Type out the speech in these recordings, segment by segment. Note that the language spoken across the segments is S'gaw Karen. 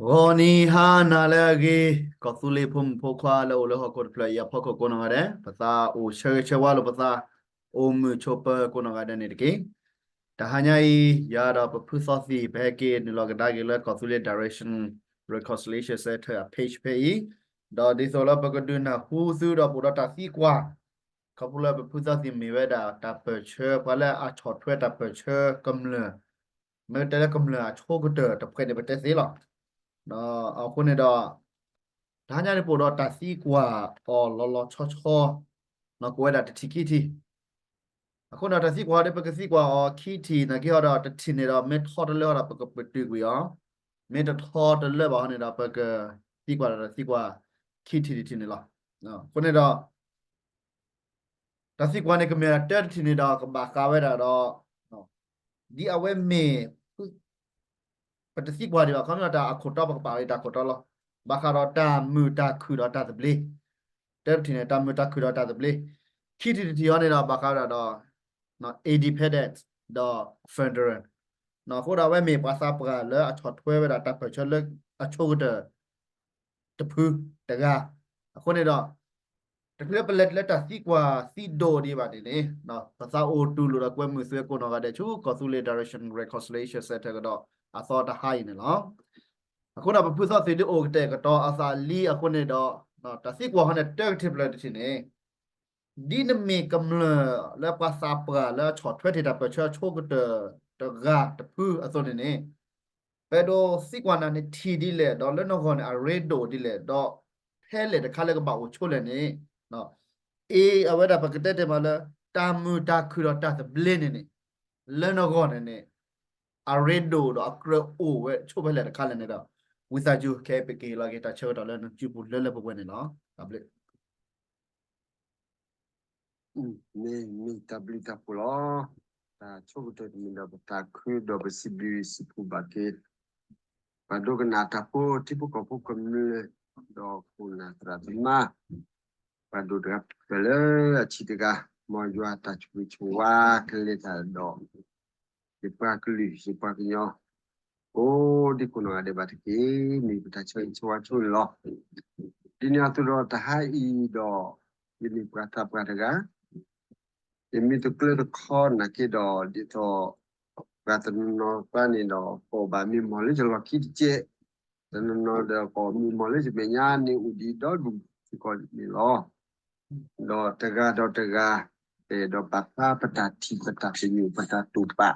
ဂီၤနံၤဟါနၤလၢအဂ့ၤ, ကီၢ်သူလ့ၤဖိမုၣ်ဖိခွါလၢအိၣ်လၢဟီၣ်ခိၣ်တဖျၢၣ်အံၤအဖီခိၣ်ကိးနီၢ်ဂၤဒဲး, ပသးအိၣ်ဆၢဂ့ၤဆၢဝါလိာ်ပသး, အိၣ်မုာ်ဆိးပၢၤကိးနီၢ်ဂၤဒဲးန့ၣ်တက့ၢ်. တဟါညါအံၤ ယၤဒီးပဖုသီသံၣ် ပဟဲက့ၤနုာ်လီၤကဒါက့ၤလၢကီၢ်သူလ့ၤ Direction Reconciliation Center အ page ဖဲအံၤ, ဒီးဒ်သိးလၢပကဒုးနၢ်ဟူသုဒီးပအိၣ်ဒီးတၢ်သံကွၢ် ခီဖျိလၢပဖုသီသံၣ်မ့ၢ်ဝဲဒၣ်တၢ်ပၢၢ်ဆၢ ပှၤလၢအဆီၣ်ထွဲတၢ်ပၢၢ်ဆၢကမျၢၢ်, မ့ၢ်တဲလၢကမျၢၢ်အဆိကတၢၢ်တဖှဲးန့ၣ် ပတဲသ့လီၤ. အဃိန့ၣ်ဒီး တဟါညါန့ၣ်ပအိၣ်ဒီးတၢ်သံကွၢ်အီၤလီၤလီၤဆီဆီ ကိးဝဲဒၣ်တထံၣ်ခံထံၣ်. အဃိန့ၣ်ဒီးတၢ်သံကွၢ်ဒီး ပကသံကွၢ်အီၤခံထံၣ် နာ်က့ဟီဒီး တထံၣ်န့ၣ်ဒီး မ့ၢ်ထီတလၢဟီဒီး ပကပတုာ်ကွံာ်အီၤ, မ့ၢ်တထီတလၢဘၣ်ဟီန့ၣ်ဒီး ပကသံကွၢ်ဒီးတၢ်သံကွၢ်ခံထံၣ်တထံၣ်န့ၣ်လီၤ. အဃိန့ၣ်ဒီး တၢ်သံကွၢ်န့ၣ် ကမ့ၢ်တၢ်တထံၣ်န့ၣ်ဒီး ကဘၣ်ဃးဝဲဒၣ်ဒီး ဒ်အဝဲမ့ၢ် ပတသံကွၢ်ဒံးဘၣ် ခီဖျိတၢ်အခိၣ်တီ ပကပာ်လၢတၢ်ခိၣ်တီလီၤ. ဘၣ်ဃးဒီးတၢ်မုာ်တၢ်ခုၣ်ဒီးတၢ်သဘျ့, တၢတထံၣ်န့ၣ် တၢ်မုာ်တၢ်ခုၣ်ဒီးတၢ်သဘျ့, ခံထံၣ်တထံၣ်အံၤန့ၣ်ဒီး ဘၣ်ဃးဝဲဒၣ်ဒီး independence ဒီး federal အဃိဒီးအဝဲမ့ၢ်ပှၤသးပှၢ်လၢအဆီၣ်ထွဲဝဲဒၣ်တၢ်ပၢၢ်ဆၢလၢအဆိကတၢၢ် တဖုတဂၤ. အဃိန့ၣ်ဒီး တချုးပလဲၤတုၤလၢတၢ်သံကွၢ်သံဒိးဒံးဘၣ်န့ၣ်န့ၣ် ပသးအိၣ်တူၢ်လိာ်ဒီးကွဲမုာ်သုကိးနီၢ်ဂၤဒဲးဆူ ကီၢ်သူလ့ၤ Direction Reconciliation Center ကဒီးအသီတဟါအံၤန့ၣ်လီၤ. အဃိဒီးပဖုသီသံၣ်ဒုးအိၣ်ကတဲာ်ကတီၤအသးလံအဃိန့ၣ်ဒီး တၢ်သံကွၢ်ဟီန့ၣ် တၢကထံၣ်ဖျၢၣ်တထံၣ်န့ၣ် ဒ်နမ့ၢ်ကမျၢၢ်လၢပှၤသးပှၢ်လၢအဆီၣ်ထွဲတ့ၢ်တၢ်ပၢၢ်ဆၢအဆိကတၢၢ်တဂၤတဖုအသိးန့ၣ်န့ၣ် ပအဲၣ်ဒိးသံကွၢ်နၤန့ၣ်ထံၣ်ဒ်လဲၣ် ဒီးလၢနဂီၢ်န့ၣ် အရ့ဒိၣ်ဒ်လဲၣ် ဒီးဖဲလဲၣ်တခါလၢကဘၣ်အိၣ်ဆိလဲၣ်န့ၣ် အ့ အဝဲဒၣ်ပကတဲတ့ၢ်မးလၢ တၢ်မုာ်တၢ်ခုၣ်ဒီးတၢ်သဘျ့န့ၣ်န့ၣ် လၢနဂီၢ်န့ၣ်န့ၣ် အရ့ဒိၣ်ဒီးအကြၢးအိၣ်ဝဲဆိဖဲလဲၣ်တခါလဲၣ်န့ၣ်ဒီး ဝံသးစူၤ ခဲအံၤပကဟ့ၣ်လီၤက့ၤတၢ်ဆၢကတီၢ်လၢနစုပူၤလၢလၢပှဲၤပှဲၤန့ၣ်လီၤ. တၢ်ဘျုး မ့ၢ်မ့ၢ်တၢ်ဘျုးတၢ်ဖှိၣ်လီၤ. တၢ်ဆိကတၢၢ်တမံၤဒီးပသးခုဒီးပစံးဘျုးစံးဖှိၣ်ဘၣ်က့ၤ ပှၤဒိကနၣ်တၢ်ဖိထံဖိကီၢ်ဖိကမျၢၢ် ဒီးခိၣ်နၢ်သရၣ်သမါ ပှၤဒိၣ်တဂၤပှဲၤလၢအဆံးတဂၤ မ်ယွၤတၢ်ဆိၣ်ဂ့ၤဆိၣ်ဝါကလဲၤတၢ်ဒီး ယပှၤကလုာ်ယပှၤကညီ ကိးဒံကိးနီၢ်ဂၤဒဲးဘၣ်တက့ၢ်. မ့ၢ်ပတၢ်ဆၢဂ့ၤဆၢဝါဆိန့ၣ်လီၤ. ဒ်န့ၣ်အသိးဒီးတဟါအံၤဒီး ယမ့ၢ်ပှၤသးပှၢ်တဂၤ ယမ့ၢ်တကျၢတခီနာ်က့ဒီး ဒ်သိး ပှၤတနီၤနီၤပှၤန့ၣ်ဒီး ကိးဘၣ်မ့ၢ်မီၢ်လၢယလီၢ်ခံတကဲး, တနီၤနီၤဒီးကိးမ့ၢ်မီၢ်လၢယမဲာ်ညါန့ၣ်အိၣ်ဒံးဒီဒူၣ်စ့ၢ်ကီးန့ၣ်လီၤ. ဒီးတဂၤဒီးတဂၤ ပအဲၣ်ဒိးပာ်ဖျါပတၢ်ထံၣ်ပတၢ်ပညိၣ်ပတၢ်တိာ်ပာ်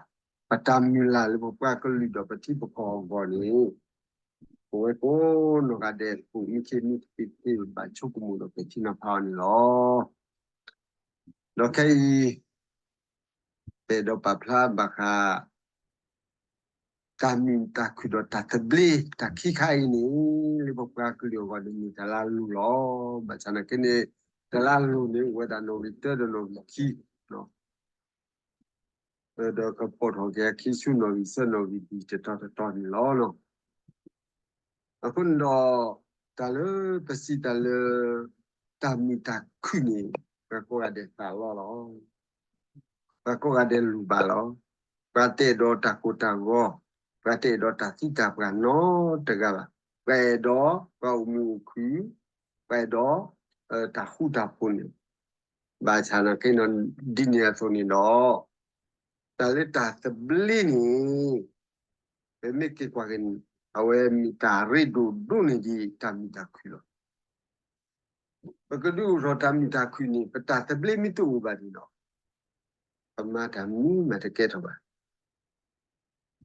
ပတၢ်မုၢ်လၢ်လၢပပှၤကလုာ်ဒီးပထံပကီၢ်အဂီၢ်န့ၣ် ပဝဲကိးနီၢ်ဂၤဒဲး ပအိၣ်မူခ့မ့ၢ်တသ့သ့ဘၣ်ဆိကမိၣ်ဒီးပဲာ်ထံနီၤဖးအီၤန့ၣ်လီၤ. ဒီးခဲအံၤ ပအဲၣ်ဒိးပာ်ဖျါဘၣ်ဃး တၢ်မုာ်တၢ်ခုၣ်ဒီးတၢ်သဘျ့ တၢ်ခံခါအံၤန့ၣ် လၢပပှၤကလုာ်အဂီၢ်န့ၣ်မ့ၢ်တၢ်လၢအလိၤလီၤ. ဘၣ်ဆၣ်နာ်က့န့ၣ် တၢ်လၢအလိၤန့ၣ် အိၣ်ဝဲဒၣ်နီၣ်ဂံၢ်တၢဒီးနီၣ်ဂံၢ်ခံ ဒီးကပိာ်ထီၣ်က့ၤအခံဆူနီၣ်ဂံၢ်သၢနီၣ်ဂံၢ်လွံၢ်တတီၤတတီၤန့ၣ်လီၤ. အဃိန့ၣ်ဒီး တၢ်လၢပစံးတၢ်လၢ တၢ်မုာ်တၢ်ခုၣ်န့ၣ် ပှၤကိးဂၤဒဲးသးလီလီၤ. ပှၤကိးဂၤဒဲးလူၤဘၣ်လီၤ. ပှၤတအဲၣ်ဒိးတၢ်ကိၢ်တၢ်ဂီၤ, ပှၤတအဲၣ်ဒိးတၢ်သံတၢ်ပှၢ်နီတဂၤဘၣ်. ပှၤအဲၣ်ဒိး ပှၤအိၣ်မုာ်အိၣ်ခုၣ်, ပှၤအဲၣ်ဒိး တၢ်ဃူတၢ်ဖိးန့ၣ် ဘၣ်ဆၣ်နာ်က့ဒီး ဒ်န့ၣ်အသိးန့ၣ်ဒီး တၢ်လၢတၢ်သဘျ့န့ၣ် ပမ့ၢ်က့ၤကွၢ်က့ၤန့ၣ် အဝဲမ့ၢ်တၢ်ရ့ဒိၣ်ဒိၣ်န့ၢ်ဒံးတၢ်မုာ်တၢ်ခုၣ်လီၤ. ပကဒုးအိၣ်ထီၣ်တၢ်မုာ်တၢ်ခုၣ်န့ၣ် ပတၢ်သဘျ့မ့ၢ်တအိၣ်ဘၣ်န့ၣ်ဒီး ပမၤတၢ်မနုၤမးတကဲထီၣ်ဘၣ်.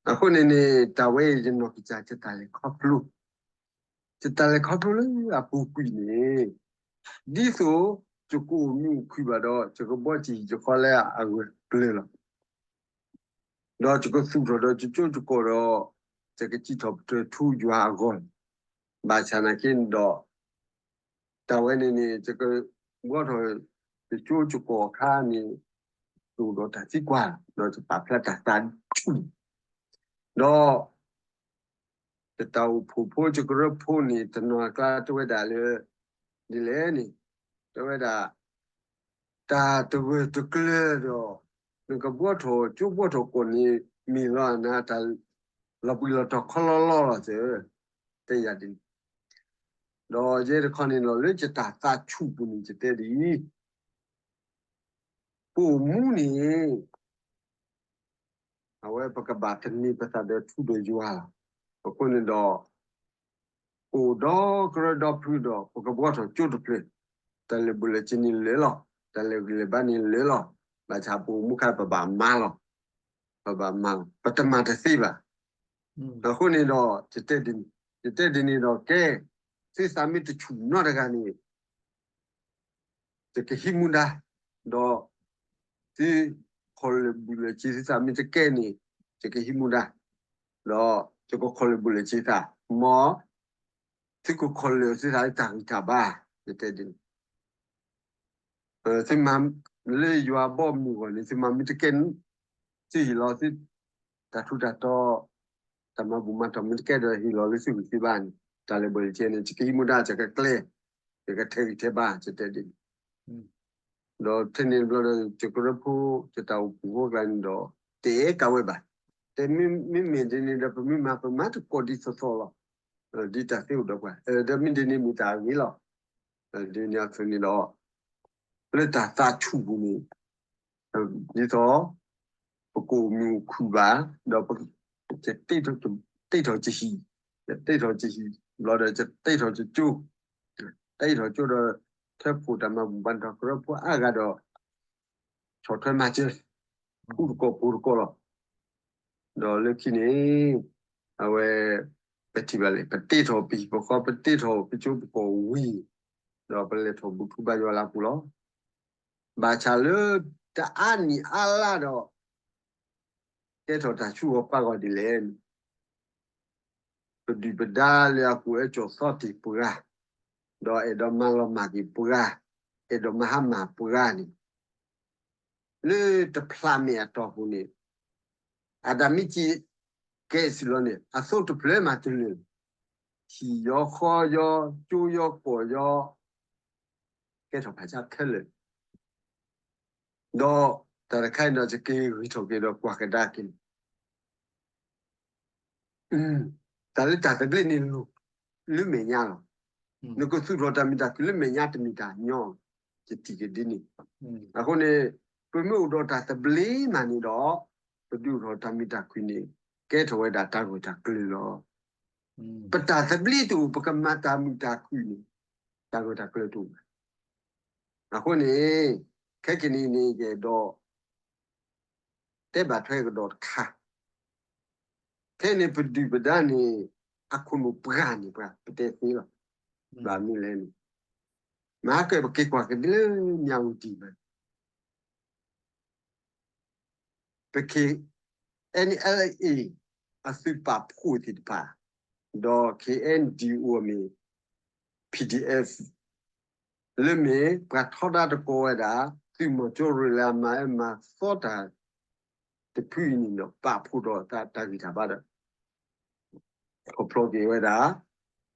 အဃိန့ၣ်န့ၣ် တၢ်ဝဲအံၤယနီၢ်ကစၢ်ယတၢ်လဲၤခီဖျိ ယတၢ်လဲၤခီဖျိလၢအပူၤကွံာ်န့ၣ် ဒ်သိးယကအိၣ်မုာ်အိၣ်ခုၣ်ဘၣ်ဒီး ယကဘှီတံၢ်ယဃီလၢအဂၢၢ်ကျၢၤလီၤ. ဒီးယကသူၣ်ထီၣ်ဒီးယကၠိယကီၢ်ဒီး ယကစံးထီၣ်ပတြၢၤထူယွၤအဂီၢ်လီၤ. ဘၣ်ဆၣ်နာ်က့န့ၣ်ဒီး တၢ်ဝဲန့ၣ်န့ၣ် ယကဘှီထီၣ်ယကၠိယကီၢ်အခါန့ၣ် ယအိၣ်ဒီးတၢ်သံကွၢ် ဒီးယပာ်ဖျါတၢ်သးဆူၣ် ဒီး ယတၢ်အိၣ်ဖှိၣ်ဖိယကရၢဖိန့ၣ် တနီၤအကျါတဲဝဲဒၣ်လၢ ဒ်လဲၣ်န့ၣ် တဲဝဲဒၣ် တၢ်တဂၢၢ်တကျၢၤဒီး နကဘှီထီၣ်ကၠိဘှီထီၣ်ကီၢ်န့ၣ် မ့ၢ်လီၤနၤတၢ်လီၤပှံၤလီၤတီၤခီလီလီလီၤစ့ၢ်, တဲယၤဒ်န့ၣ်. ဒီးယဲတခီန့ၣ်ဒီး လၢယတၢ်သးဆူၣ်ပူၤန့ၣ် ယတဲဒ်အံၤ, ပအိၣ်မူန့ၣ် အဝဲပကဘၣ်သန့ၤပသးဒီးထူဒီးယွၤလီၤ. အဃိန့ၣ်ဒီး ပအိၣ်ဒီကရၢဒီဖုဒီး ပကဘှီထီၣ်ကၠိတဖျၢၣ်, တၢ်လဲၤဘူၣ်လဲၤစ့န့ၣ်လၢာ်လီၤ, တၢ်လဲၤဂံၢ်လဲၤဘါန့ၣ်လၢာ်လီၤ. ဘၣ်ဆၣ်ပအိၣ်မူခါပဘၣ်မၤလီၤ, ပဘၣ်မၤလီၤ, ပတမၤတသ့ဘၣ်. အဃိန့ၣ်ဒီး ယတဲဒ်န့ၣ်, ယတဲဒ်န့ၣ်ဒီးကဲ, သုသးမ့ၢ်တဆူၣ်နီတဂၤန့ၣ် ယကဟံးမူဒါ, ဒီး သုခီၣ်လဲၢ်ဘူၣ်လဲၢ်စ့ သုသးမ့ၢ်တကဲန့ၣ် ယကဟံးမူဒါ, ဒီးယကခီၣ်လဲၢ်ဘူၣ်လဲၢ်စ့သး, မ်သုကခီၣ်လဲၢ်သုသးလၢတၢ်ဂံၢ်တၢ်ဘါ, ယတဲဒ်န့ၣ်. သုမၤလၢယွၤဘီမုၢ်ဂီၢ်န့ၣ် သုမၤမ့ၢ်တကဲန့ၣ်, သုဟ့ၣ်လီၤသု တၢ်ထူးတၢ်တီၤ, တၢ်မၤဘူၣ်မၤတီၢ်မ့ၢ်တကဲဒီး ဟ့ၣ်လီၤလၢသုဂံၢ်သုဘါန့ၣ်, တၢ်လဲၤဘူၣ်လဲၢ်စ့န့ၣ် ယကဟံးမူဒါ ယကကျဲ, ယကထဲးဂံၢ်ထဲးဘါ ယတဲဒ်န့ၣ်. ဒီးထဲန့ၣ်တဘျီဒီး ယကရၢဖိ ယတၢ်အိၣ်ဖှိၣ်ဖိကျါန့ၣ်ဒီး တအဲၣ်ကးဝဲဘၣ်. တဲမ့မ့ၢ်ဒ်န့ၣ်ဒီး ပမ့ၢ်မၤပမၤတကိးဒ်သိးသိးလီၤ. ဒ်တၢ်သ့အိၣ်ဒီးပှၤ, ဒီးမ့ၢ်ဒ်န့ၣ်မ့ၢ်တၢ်အဂ့ၤလီၤ. ဒ်န့ၣ်အသိးန့ၣ်ဒီး လၢတၢ်သးဆူၣ်ပူၤန့ၣ် ဒ်သိး ပကအိၣ်မုာ်အိၣ်ခုၣ်ဘၣ်, ဒီး တ့ထီၣ်ကဟံၣ်, တ့ထီၣ်ကဟံၣ်ဘျီဒီး တ့ထီၣ်ကကၠိ, တ့ထီၣ်ကၠိဒီး ထၢဖှိၣ်တၢ်မၤဘူၣ်မၤတီၢ်ကရၢဖိအါဂၤဒီး ဆီၣ်ထွဲမၤစၢၤ ထူတကိးဖိတကိးလီၤ. ဒီးလၢခံန့ၣ် အဝဲ ပထံၣ်ဘၣ်လဲၣ်, ပတ့ထီၣ်ပဟံၣ်ပဃီ, ပတ့ထီၣ်ပကၠိပကီၢ်ဝံၤ, ဒီးပလဲၤထီၣ်ဘူၣ်ထူဘါယွၤလၢအပူၤလီၤ. ဘၣ်ဆၣ်လၢတအါနံၣ်အါလါဒီး ကဲထီၣ်တၢ်ဆူၣ်ဂီၤပၢ်ဂီၤဒ်လဲၣ်န့ၣ်, ပဒုၣ်ပဒါလၢအကူၣ်အၢကၠီၣ်သီတ့ၢ်ပှၤ, ဒီးအဲၣ်ဒိးမၤလီၤမၢ်က့ၤပှၤ, အဲၣ်ဒိးမၤဟါမၢ်ပှၤန့ၣ်, လၢတဖျးမဲာ်အတီၢ်ပူၤန့ၣ် အဒၣ်မ့ၢ်က့ၤကဲစံးလီၤန့ၣ် အသိတဖျၢၣ်မးတလၢာ်, ဟံၣ်ယီၤဃီယီၤ ကၠိယီၤကီၢ်ယီၤ ကဲထီၣ်ဖးဆါခဲလၢာ်, ဒီးတၢ်တခါအံၤဒီး ယက့ၤဂံၢ်ထီၣ်က့ၤဒီးကွၢ်ကဒါက့ၤန့ၣ် တၢ်လၢတၢ်သဘျ့န့ၣ်လိၤလၢမဲာ်ညါလီၤ. နကသူၣ်ထီၣ်တၢ်မုာ်တၢ်ခုၣ်လၢမဲာ်ညါတမ့ၢ်တၢ်ညီ, ယထံၣ်က့ၤဒ်န့ၣ်. အဃိန့ၣ် ပမ့ၢ်အိၣ်ဒီးတၢ်သဘျ့မးန့ၣ်ဒီး ပဒုးအိၣ်ထီၣ်တၢ်မုာ်တၢ်ခုၣ်န့ၣ် ကဲထီၣ်ဝဲဒၣ်တၢ်ဂၢၢ်တၢ်ကျၢၤလီၤ. ပတၢ်သဘျ့တအိၣ် ပကမၤတၢ်မုာ်တၢ်ခုၣ်န့ၣ် တၢ်ဂၢၢ်တၢ်ကျၢၤတအိၣ်ဘၣ်. အဃိန့ၣ် ခဲကနံၣ်အံၤန့ၣ် ယအဲၣ်ဒိး တဲဘၣ်ထွဲကဒီးတခါ, ခဲအံၤန့ၣ် ပဒုၣ်ပဒါန့ၣ် အခိၣ်နူာ်ပှၢ်န့ၣ်ပှၤ ပတဲသ့လီၤ. ဘၣ်မနုၤလဲၣ်န့ၣ် မဟါကၢပက့ၤကွၢ်ကဒါလၢမၠၣ်ဝတံၣ်မး ပ KNLA အသုးပာ်ဖှိၣ်သ့ၣ်တဖၣ်, ဒီး KNDO အမ့ၢ် PDF လၢမ့ၢ်ပှၤထီဒါတကိးဝဲဒၣ် သုးမီၤကၠိရိၤလၢအမၤအၢမၤသီတၢ်တဖုအံၤန့ၣ်ဒီး ပာ်ဖှိၣ်ဒီးတၢ်ဂံၢ်တၢ်ဘါဒီး ခီဖျိက့ၤဝဲဒၣ်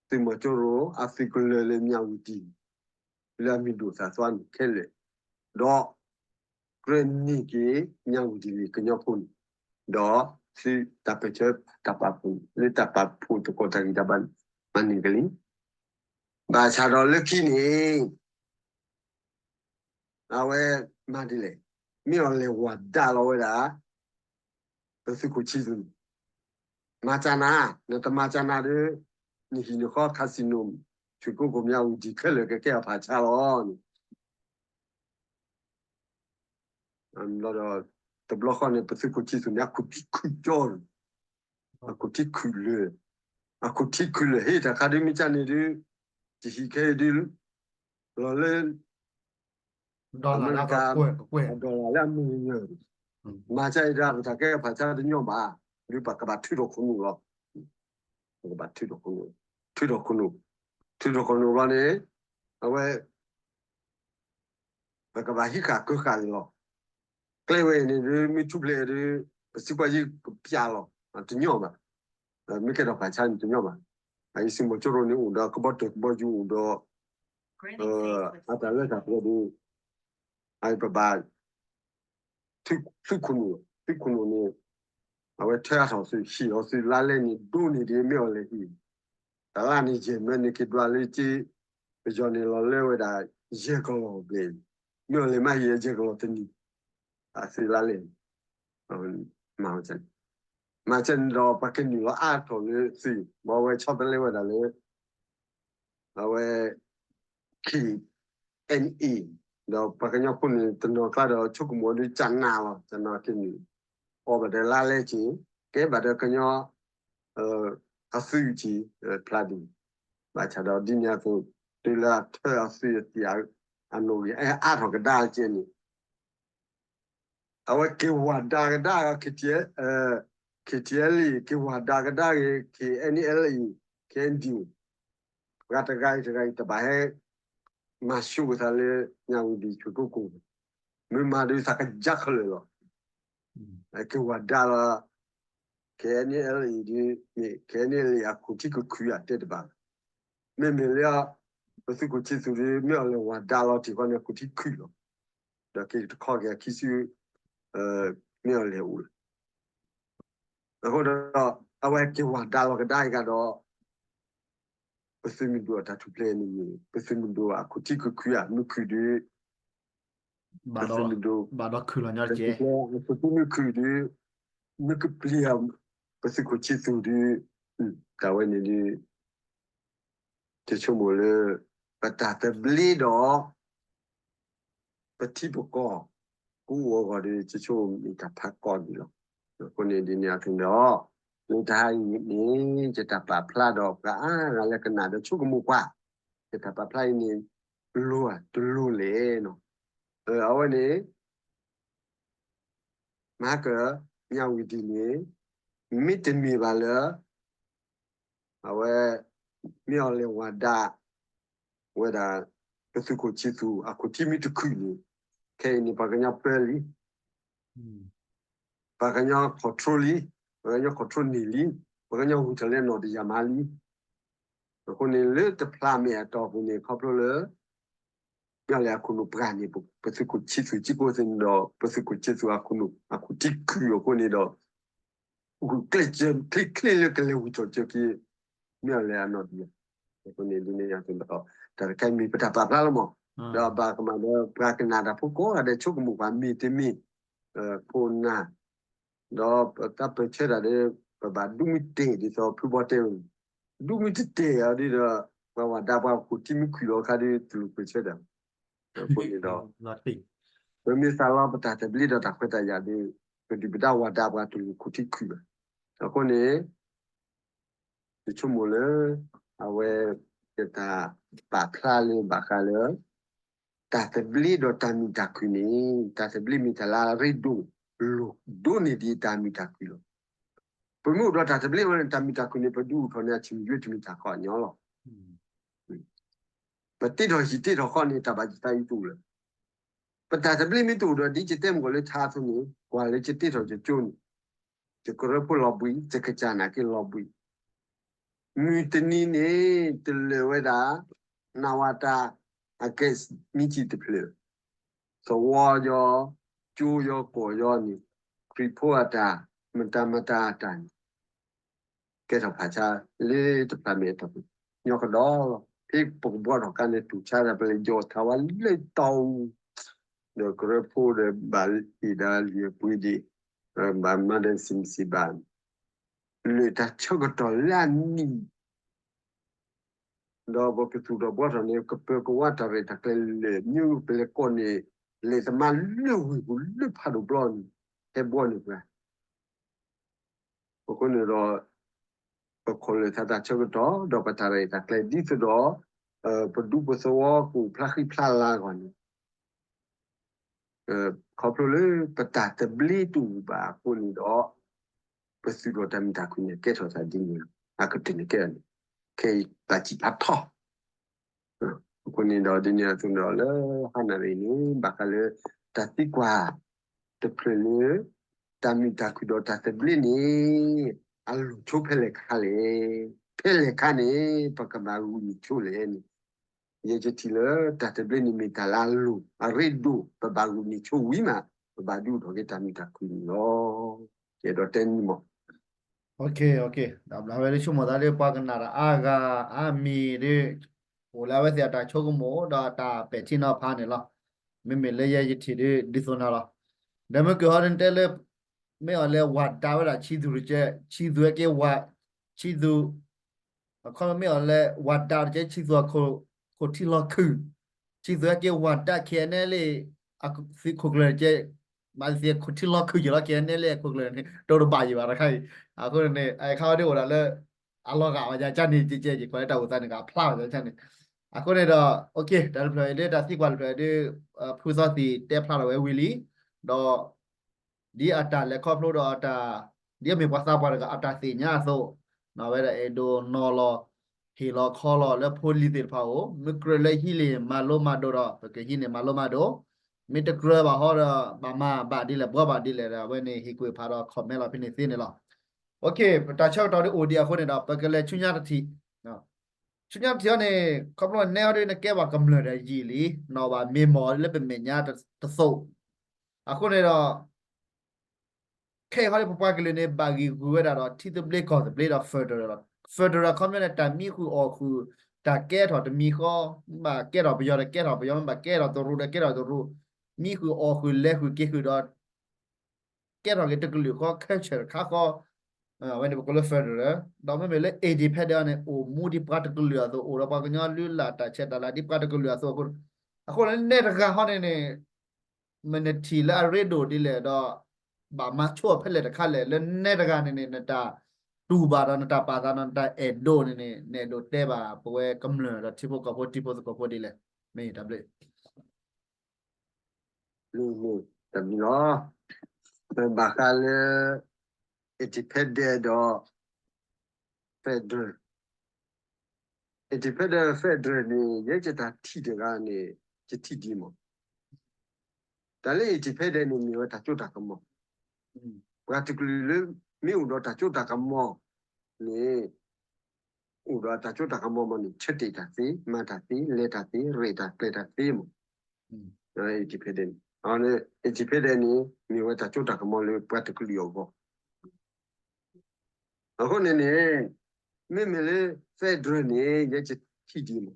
သုးမီၤကၠိရိၤအသုးကလၢၤလၢမၠၣ်ဝတံၣ် လၢအမံၤဒိၣ်သၣ်သွါန့ၣ်ခဲလၢာ်, ဒီး ကြၢးန့ၢ်က့ၤ မၠၣ်ဝတံၣ်လံာ်ကညီဖိန့ၣ်, ဒီးသုတၢ်ပၢၢ်ဆၢတၢ်ပာ်ဖှိၣ် လၢတၢ်ပာ်ဖှိၣ်သကိးတၢ်ဂံၢ်တၢ်ဘါန့ၣ် မၤန့ၢ်က့ၤလံ. ဘၣ်ဆၣ်ဒီးလၢခံန့ၣ် အဝဲမၤဒ်လဲၣ်, မ့ၢ်အီၤလဲၤဝၤဒၣ်လီၤဝဲဒၣ် ပသုးခိၣ်ဆံသူၣ်န့ၣ်, မၤစၢၤနၤ, နတမၤစၢၤနၤဒီး နဟံၣ်နဃီ casino ဆွ့ၣ်ကိကိၣ် မၠၣ်ဝတံၣ်ခဲလၢာ်ကကဲအီၤဖးဆါလီၤန့ၣ် ဘျီဒီး တဘျီဃီန့ၣ် ပသုးခိၣ်ဆံသူၣ်န့ၣ် အခိၣ်ထံခုၣ်ကၠီလီၤ, အခိၣ်ထံခုၣ်လၢာ်, အခိၣ်ထံခုၣ်လၢာ် ဟ့ၣ်တၢ်ခါဒ်မ့ၢ်ကၢ်န့ၣ်ဒုး တဟံၣ်ခဲအံၤဒုး လီၤလၢ အမဲရကၤ dollar လၢအမုၢ်နံၤ, မၤကၢ်အံၤဒၣ် ပတၢ်ကဲဖးဆါတညီဘၣ်, ဒုးပကဘၣ်ထုးထီၣ်ခိၣ်နူာ်လီၤ, ပကဘၣ်ထုးထီၣ်ခိၣ်နူာ်, ထုးထီၣ်ခိၣ်နူာ်ဘျီန့ၣ် အဝဲ ပကဘၣ်ဟံးဃာ်ကၢဃာ်န့ၣ်လီၤ. ကျဲဝဲအံၤန့ၣ်ဒုး မ့ၢ်ထူၣ်ဖျဲးဒုး ပစံးကွၢ်ယံၤကပျးလီၤ, တညီဘၣ်, မ့ၢ်ကဲထီၣ်ဖးဆါန့ၣ်တညီဘၣ်. အအံၤသုးမီၤကၠိရိၤန့ၣ်အိၣ်ဒီးကဘီတၢၢ်ကဘီယူၤအိၣ်ဒီး အတၢ်လၢတၢ်ပှဲၤဒုး အအံၤပဘၣ် သုးခိၣ်နူာ်, သုးခိၣ်နူာ်န့ၣ် အဝဲထၢအါထီၣ်သုး ဟ့ၣ်အီၤသုးလါလဲန့ၣ် ဒိးန့ၢ်ဒ်မ့ၢ်အီၤလဲၤဟ့ၣ် တလါန့ၣ်ယဲၢ်မၢန့ၣ် က့ၤဒွးလၢက့ ပယီၤန့ၣ်လီၤလၢဝဲဒၣ် ယဲၢ်ကလီၢ်ဘျဲၣ်, မ့ၢ်အီၤလဲၤမးဟံၣ်ယဲၢ်ကလီၢ်တနံၣ်, အသုးလါလဲၣ်, မၤန့ၣ်ဒီးပှၤကနုာ်လီၤအါထီၣ်လၢသုး, ဘၣ်ဝဲဆီတလဲဝဲဒၣ်လၢ အဝဲ KNA ဒီးပှၤကညီဖိန့ၣ် တနီၤကျါဒီးဆိကမိၣ်အီၤဒ်ကနးလီၤ, ကနးက့ၤန့ၣ် အီၣ်ဘၣ်ဒီးလါလဲက့ၤ, ကဲဘၣ်ဒီးကညီ အသုးက့ၤ ဖျါဒ်န့ၣ်, ဘၣ်ဆၣ်ဒီးဒ်န့ၣ်အသိး တုၤလၢအထၢအသုးအသံၣ် အနီၣ်ဂံၢ် အါထီၣ်ကဒါကဲန့ၣ် အဝဲက့ၤဝၤဒါကဒါ KTLA, KTLA က့ၤဝၤဒါကဒါဂ့ၤ KNLA, KNDO, ပှၤတဂၤအံၤတဂၤအံၤ တဘၣ်ဟဲ မၤဆူၣ်ကသးလၢ ညၣ်ဝံၤဒံၣ်ဆိကမိၣ်, မ့ၢ်မၤဒ်သးကယၢ်ခဲလၢာ်လီၤ. က့ၤဝၤဒါလီၤ KNLA ဒ်န့ၣ် KNLA အခိၣ်ထံကခုးအတဲတဘၣ်, မ့မ့ၢ်လၢ ပသုးခိၣ်ဆံသူးဒ် မ့ၢ်အီၤလဲၤဝၤဒါလီၤတံၢ်ဃီန့ၣ် အခိၣ်ထံခုးလီၤ, ဒီးက့ၤတခီက့ၤအခံဆူ မ့ၢ်အီၤလဲၤအိၣ်လီၤ. အဃိဒီး အဝဲက့ၤဝၤဒါလီၤကဒါအံၤကဒီး ပသုးမုၢ်ဒိၣ်အတၢ်ထူၣ်ဖျဲးန့ၣ်မ့ၢ် ပသုးမုၢ်ဒိၣ်အခိၣ်ထံကခုးဧါ မ့ၢ်ခုးဒ် ပသုးမုၢ်ဒိၣ် ဘၣ်ဒီးခုးလီၤညီတက့ၢ်, အခိၣ်ထံမ့ၢ်ခုးဒ် မ့ၢ်ကပျံၤအီၤ ပသုးခိၣ်ဆံသူးဒ် တၢ်ဝဲန့ၣ်ဒ် ယဆိကမိၣ်လၢ ပတၢ်သဘျ့ဒီး ပထံပကီၢ် ကအိၣ်အဂီၢ်ဒီး ယဆိကမိၣ်မ့ၢ်တၢ်ဖးကီၢ်ဒံးလီၤ. အဃိန့ၣ်ဒ်န့ၣ်အသိးဒီး လၢတဟါအံၤန့ၣ် ယတၢ်ပာ်ဖျါဒီးပှၤအါဂၤလၢကနၣ်ဒီးဆိကမိၣ်ကွၢ်, ယတၢ်ပာ်ဖျါအံၤန့ၣ် လိၣ်ဧါတလိၣ်လဲၣ်နီၤ, အဝဲန့ၣ် မဟါကၢ ညၣ်ဝံၤဒံၣ်န့ၣ် မ့တမ့ၢ်ဘၣ်လၢ အဝဲ မ့ၢ်အီၤလဲၤဝၤဒါ ဝဲဒၣ် ပသုးခိၣ်ဆံသူး အခိၣ်ထံမ့ၢ်တခုးန့ၣ် ခဲအံၤန့ၣ် ပှၤကညီပၢလံ, ပှၤကညီ control လံ, ပှၤကညီ control န့ၢ်လံ, ပှၤကညီဂုာ်ထီၣ်လၢနီၢ်တယၢ်မးလံ. အဃိန့ၣ် လၢတဖျးမဲာ်အတီၢ်ပူၤန့ၣ် ခီဖျိလၢ မ့ၢ်အီၤလဲၤအခိၣ်နူာ်ပှၢ်န့ၣ် ပသုးခိၣ်ဆံသူး ကၠံကိးသ့ၣ်န့ၣ်ဒီး ပသုးခိၣ်ဆံသူးအခိၣ်နူာ် အခိၣ်ထံခုးအဃိန့ၣ်ဒီး ဂုာ်ကျဲးစၢးချ့ချ့လၢကလဲၤဝံထီၣ်စၢၤက့ၤ မ့ၢ်အီၤလဲၤအနီၢ်ဒံးဧါ. အဃိန့ၣ်ဒ်န့ၣ်အသိးဒီး တၢ်တခါအံၤမ့ၢ်ပတၢ်ပာ်ဖျါလီၤမး, ဒီးဘၣ်ကမၣ်ဒီးပှၤကနၣ်တၢ်ဖိကိးဂၤဒဲးဆိကမိၣ်ပှၤမ့ၢ်တမ့ၢ် ခိၣ်နၢ် ဒီးပတၢ်ပၢၢ်ဆၢတၢ်ဒီး ပဘၣ်ဒုးမ့ၢ်တဲာ်ဒ်သိးဖုဘီတဲဝဲန့ၣ်, ဒုးမ့ၢ်တတဲာ်အီၤဒ်ဒီး ပှၤဝၤဒါပှၤခိၣ်ထံမ့ၢ်ခုးလီၤအခါဒီး တလိၣ်ပၢၢ်ဆၢတၢ်, အဃိန့ၣ်ဒီး ပမ့ၢ်သးလီပတၢ်သဘျ့ဒီးတၢ်ခွဲးတၢ်ယာ်ဒီး ပဒုၣ်ပဒါဝၤဒါပှၤတလိၣ်ခိၣ်ထံခုးဘၣ်. အဃိန့ၣ် ယဆိကမိၣ်လၢ အဝဲ ယတၢ်ပာ်ဖျါလၢဘၣ်ဃးလၢ တၢ်သဘျ့ဒီးတၢ်မုာ်တၢ်ခုၣ်န့ၣ် တၢ်သဘျ့မ့ၢ်တၢ်လၢအရ့ဒိၣ်လိာ်ဒိၣ်န့ၢ်ဒံးတၢ်မုာ်တၢ်ခုၣ်လီၤ. ပမ့ၢ်အိၣ်ဒီးတၢ်သဘျ့ဝဲန့ၣ် တၢ်မုာ်တၢ်ခုၣ်န့ၣ် ပဒုးအိၣ်ထီၣ်န့ၣ် အဆံးမံၤယွ့တမ့ၢ်တၢ်ခီၣ်ညီလီၤ. ပတ့ထီၣ်ဟံၣ်တ့ထီၣ်ဃီန့ၣ် တၢ်ဘၣ်ယသးအံၤတအိၣ်လၢၤ. ပတၢ်သဘျ့မ့ၢ်တအိၣ်ဒီး ဒ်ယတဲမုၢ်ကီၢ်လၢထါအသိးန့ၣ် ကွၢ်လၢယတ့ထီၣ်ယကၠိန့ၣ် ယကရၢဖိလီၤဘှံး ယကစၢ်နာ်က့လီၤဘှံး မုၢ်တနံၤန့ၣ် တလၢာ်ဝဲဒၣ် နဝတ အကဲမံၤကံၣ်တဖျၢၣ် သဝီယီၤ ကၠိယီၤကီၢ်ယီၤန့ၣ် ခရံာ်ဖိအတၢ် မတၤမတၤအတၢ်န့ၣ် ကဲထီၣ်ဖးဆါလၢတဖျးမဲာ်အတီၢ်ပူၤ ညီကဒီးလီၤ. ဖဲပကဘှီထီၣ်ကါန့ၣ် တူၢ်ဆါဒၣ် ပလဲၤယီၤထါဝဲလၢတီအူ ဒီးကရၢဖိဒီးဘၣ်အ့ၣ်ဒၣ်လံာ်ပှ့ၤဒံး ဘၣ်မၤဒီးစံးမစံးဘၣ် လၢတၢ်ဆၢကတီၢ်လၢအနံၣ် ဒီးပကသူၣ်ထီၣ်ဘှီထီၣ်န့ၣ် ကပၢၤကဝါတၢ်ရဲၣ်တၢ်ကျဲၤလၢာ် မ့ၢ်ပလဲၤကိးန့ၣ် လဲၤသမါလၢဝ့ၢ်ပူၤလၢဖးဒိၣ်ဘျီန့ၣ် ဟဲဘှီန့ၢ်ပှၤ အဃိန့ၣ်ဒီး ပခိၣ်လၢာ်သးတၢ်ဆၢကတီၢ် ဒီးပတၢ်ရဲၣ်တၢ်ကျဲၤဒ်သိးဒီး ပဒူပသဝီကအိၣ်ဖျါဃံဖျါလၤအဂီၢ်န့ၣ် ခီဖျိလၢပတၢ်သဘျ့တအိၣ်ဘၣ်အဃိန့ၣ်ဒီး ပသုးဒီးတၢ်မုာ်တၢ်ခုၣ်န့ၣ် ကဲထီၣ်သးဒ်န့ၣ်လီၤ. အကတၢၢ်န့ၣ်ကဲန့ၣ် ခဲအံၤတၢ်စံးဖျါထီၣ် အဃိန့ၣ်ဒီး ဒ်န့ၣ်အသိးဒီး လၢဟါနၣ်ရံၣ်န့ၣ် ဘၣ်ဃးလၢ တၢ်သံကွၢ်တဖျၢၣ်လၢ တၢ်မုာ်တၢ်ခုၣ်ဒီးတၢ်သဘျ့န့ၣ် အလိၣ်ဆိဖဲလဲၣ်ခါလဲၣ်, ဖဲလဲၣ်ခါန့ၣ် ပကဘၣ်ဂုာ်န့ၢ်ဆိလဲၣ်န့ၣ် ယဲယထံၣ်လၢ တၢ်သဘျ့န့ၣ်မ့ၢ်တၢ်လၢအလိၣ် အရ့ဒိၣ် ပဘၣ်ဂုာ်န့ၢ်ဆိဝံၤမး ပဘၣ်ဒုးအိၣ်ထီၣ်က့ၤတၢ်မုာ်တၢ်ခုၣ်န့ၣ်လီၤ. ယအဲၣ်ဒိးတဲန့ၣ်မး ဒီးဘျီဝဲဒၣ်ဆိကမိၣ်သးဒ်ပှၤကနၣ်တၢ်အါဂၤအါမံၤဒ် အိၣ်လၢအဝဲသ့ၣ်အတၢ်ဆိကမိၣ်ဒီးအတၢ်ပဲာ်ထံနီၤဖးန့ၣ်လီၤ. မ့မ့ၢ်လၢယဲယထံၣ်ဒ်ဒ်သိးနၤလီၤ. ဒီးမ့ၢ်ကဟီဒ်တဲလၢ မ့ၢ်အီၤလၢဝၤဒါဝဲဒၣ်ဆံးသူၣ်တကဲ ဆံးသူၣ်ဟဲက့ၤဝၤ ဆံးသူၣ် အခီမ့ၢ်အီၤလၢ ဝၤဒါတကဲဆံးသူၣ်အခိၣ်ထံလီၤခုၣ် ဆံးသူၣ်ဟဲက့ၤဝၤဒါ ခဲအံၤန့ၣ်လံ အသုးခိၣ်ကျၢၢ်တကဲ မၤသ့ၣ်ခိၣ်ထံလီၤခုၣ်ယဲၢ်လီၤ ခဲအံၤန့ၣ်လံ အခိၣ်ကျၢၢ်န့ၣ် တိၢ်တဘၣ်ယံၤဘၣ်တခါအံၤ အဃိန့ၣ် အခါဝဲဒၣ်အိၣ်ဒၣ်လၢ အလီၤဂာ်ဝဲဒၣ်ကန့ၣ် ကဲကဲကဲ ကွၢ်လၢတၢ်အိၣ်သးန့ၣ် ကဖျါဝဲဒၣ်ကန့ၣ် အဃိန့ၣ်ဒီး တၢ်တဖျၢၣ်အံၤဒ်တၢ်သံကွၢ်တဖျၢၣ်အံၤဒ် ဖုသီသံၣ်တဲဖျါထီၣ်ဝဲဝံၤလံ ဒီး ဒ်အတၢ်လဲၤခီဖျိဒီးအတၢ် ဒ်အမ့ၢ်ပှၤသးပှၢ်တဂၤအတၢ်သ့ၣ်ညါအသိး အဝဲဒၣ်အဲၣ်ဒိးနီၤလီၤ ဟ့ၣ်လီၤခီလီၤလၢဖိလံၤသ့ၣ်တဖၣ်အအိၣ် မ့ၢ်ကြၢးလၢဟံးန့ၢ်မၤလိမၤဒိးဒီး ပကဟံးန့ၢ်မၤလိမၤဒိး မ့ၢ်တကြၢးဘၣ်ဟီဒီး ဘၣ်မၤဘၣ်ဒ်လဲၣ် ဘှီဘၣ်ဒ်လဲၣ်ဒီး အဝဲန့ၣ်ဟ့ၣ်ကွံာ်ဖးဒီး comment လီၤဖဲန့ၣ်သ့န့ၣ်လီၤ. ပတၢ်ဆၢကတီၢ်ဒ်အိၣ်ဒံးအဃိန့ၣ်ဒီး ပကလဲၤဆူညါတထံၣ် ဆူညါတထံၣ်အံၤန့ၣ် ခီဖျိနဲအီၤဒ်နကဲဘၣ်ကမျၢၢ်ဒီးယံာ်လံ နီၢ်ဘၣ်မ့ၢ်မီၢ်လၢပမဲာ်ညါတသိး အဃိန့ၣ်ဒီး ခဲအံၤဟီဒ်ပပှၤကလုာ်န့ၣ် ဘၣ်ဂံၢ်ဂုာ်ဝဲဒၣ်ဒီး ထံသဘျ့ကီၢ်သဘျ့ဒီး federal လီၤ. federal ခီပညီန့ၣ် တၢ်မံဃုာ်အီၣ်ဃုာ် တၢ်ကဲထီၣ်တမံၤဃီ မ့ၢ်ဘၣ်ကဲထီၣ်ပယီၤဒီးကဲထီၣ်ပယီၤ မ့ၢ်ဘၣ်ကဲထီၣ်တရူးဒီးကဲထီၣ်တရူး မံဃုာ်အီၣ်ဃုာ်လဲၤဃုာ်က့ၤဃုာ်ဒီး ကဲထီၣ်က့ၤတကလုာ်ဃီ culture တခါဃီ အဝဲန့ၣ်ပကိးလၢ federal ဒီးမ့မ့ၢ်လၢ independent န့ၣ် အိၣ်မူဒ်ပှၤတကလုာ်အသိး အိၣ်ဒီးပှၤကညီလုၢ်လၢ်တၢ်ဆဲးတၢ်လၤဒ်ပှၤတကလုာ်အသိးအဃိ အဃိန့ၣ်နဲတဂၤဟီန့ၣ်န့ၣ် မ့ၢ်နထံၣ်လၢအရ့ဒိၣ်ဒ်လဲၣ်ဒီး ဘၣ်မၤဆိအဖဲလဲၣ်တခါလဲၣ် လၢနဲတဂၤန့ၣ်န့ၣ် နတၢ်တူၢ်ဘၣ်ဒီးနတၢ်ပာ်သးဒီးနတၢ်အဲၣ်ဒိးန့ၣ်န့ၣ် နအဲၣ်ဒိးတဲဘၣ်ပဝဲကမျၢၢ်ဒီးထံဖိကီၢ်ဖိတံၤဖိသကိးဖိဒ်လဲၣ် မ့ၢ်တၢ်ဘျုး မ့ၢ်တၢ်ဘျုးလီၤ. ဘၣ်ဃးလၢ independent ဒီး federal independent federal န့ၣ် ယဲယတၢ်ထံၣ်တဂၤန့ၣ် ယထံၣ်ဒ်မး တၢ်လၢ independent န့ၣ် မ့ၢ်ဝဲတၢ်စိတၢ်ကမီၤ ပှၤတကလုာ်လၢ မ့ၢ်အိၣ်ဒီးတၢ်စိတၢ်ကမီၤန့ၣ် အိၣ်ဒီးတၢ်စိတၢ်ကမီၤမးန့ၣ် ဆၢတဲာ်တၢ်သ့ မၤတၢ်သ့ လဲၤတၢ်သ့ ရဲၣ်တၢ်ကျဲၤတၢ်သ့မး independent independent န့ၣ် မ့ၢ်ဝဲတၢ်စိတၢ်ကမီၤလၢပှၤတကလုာ်အဂီၢ် အဃိန့ၣ်န့ၣ် မ့မ့ၢ်လၢ federal န့ၣ် ယဲယထံၣ်ဒ်မး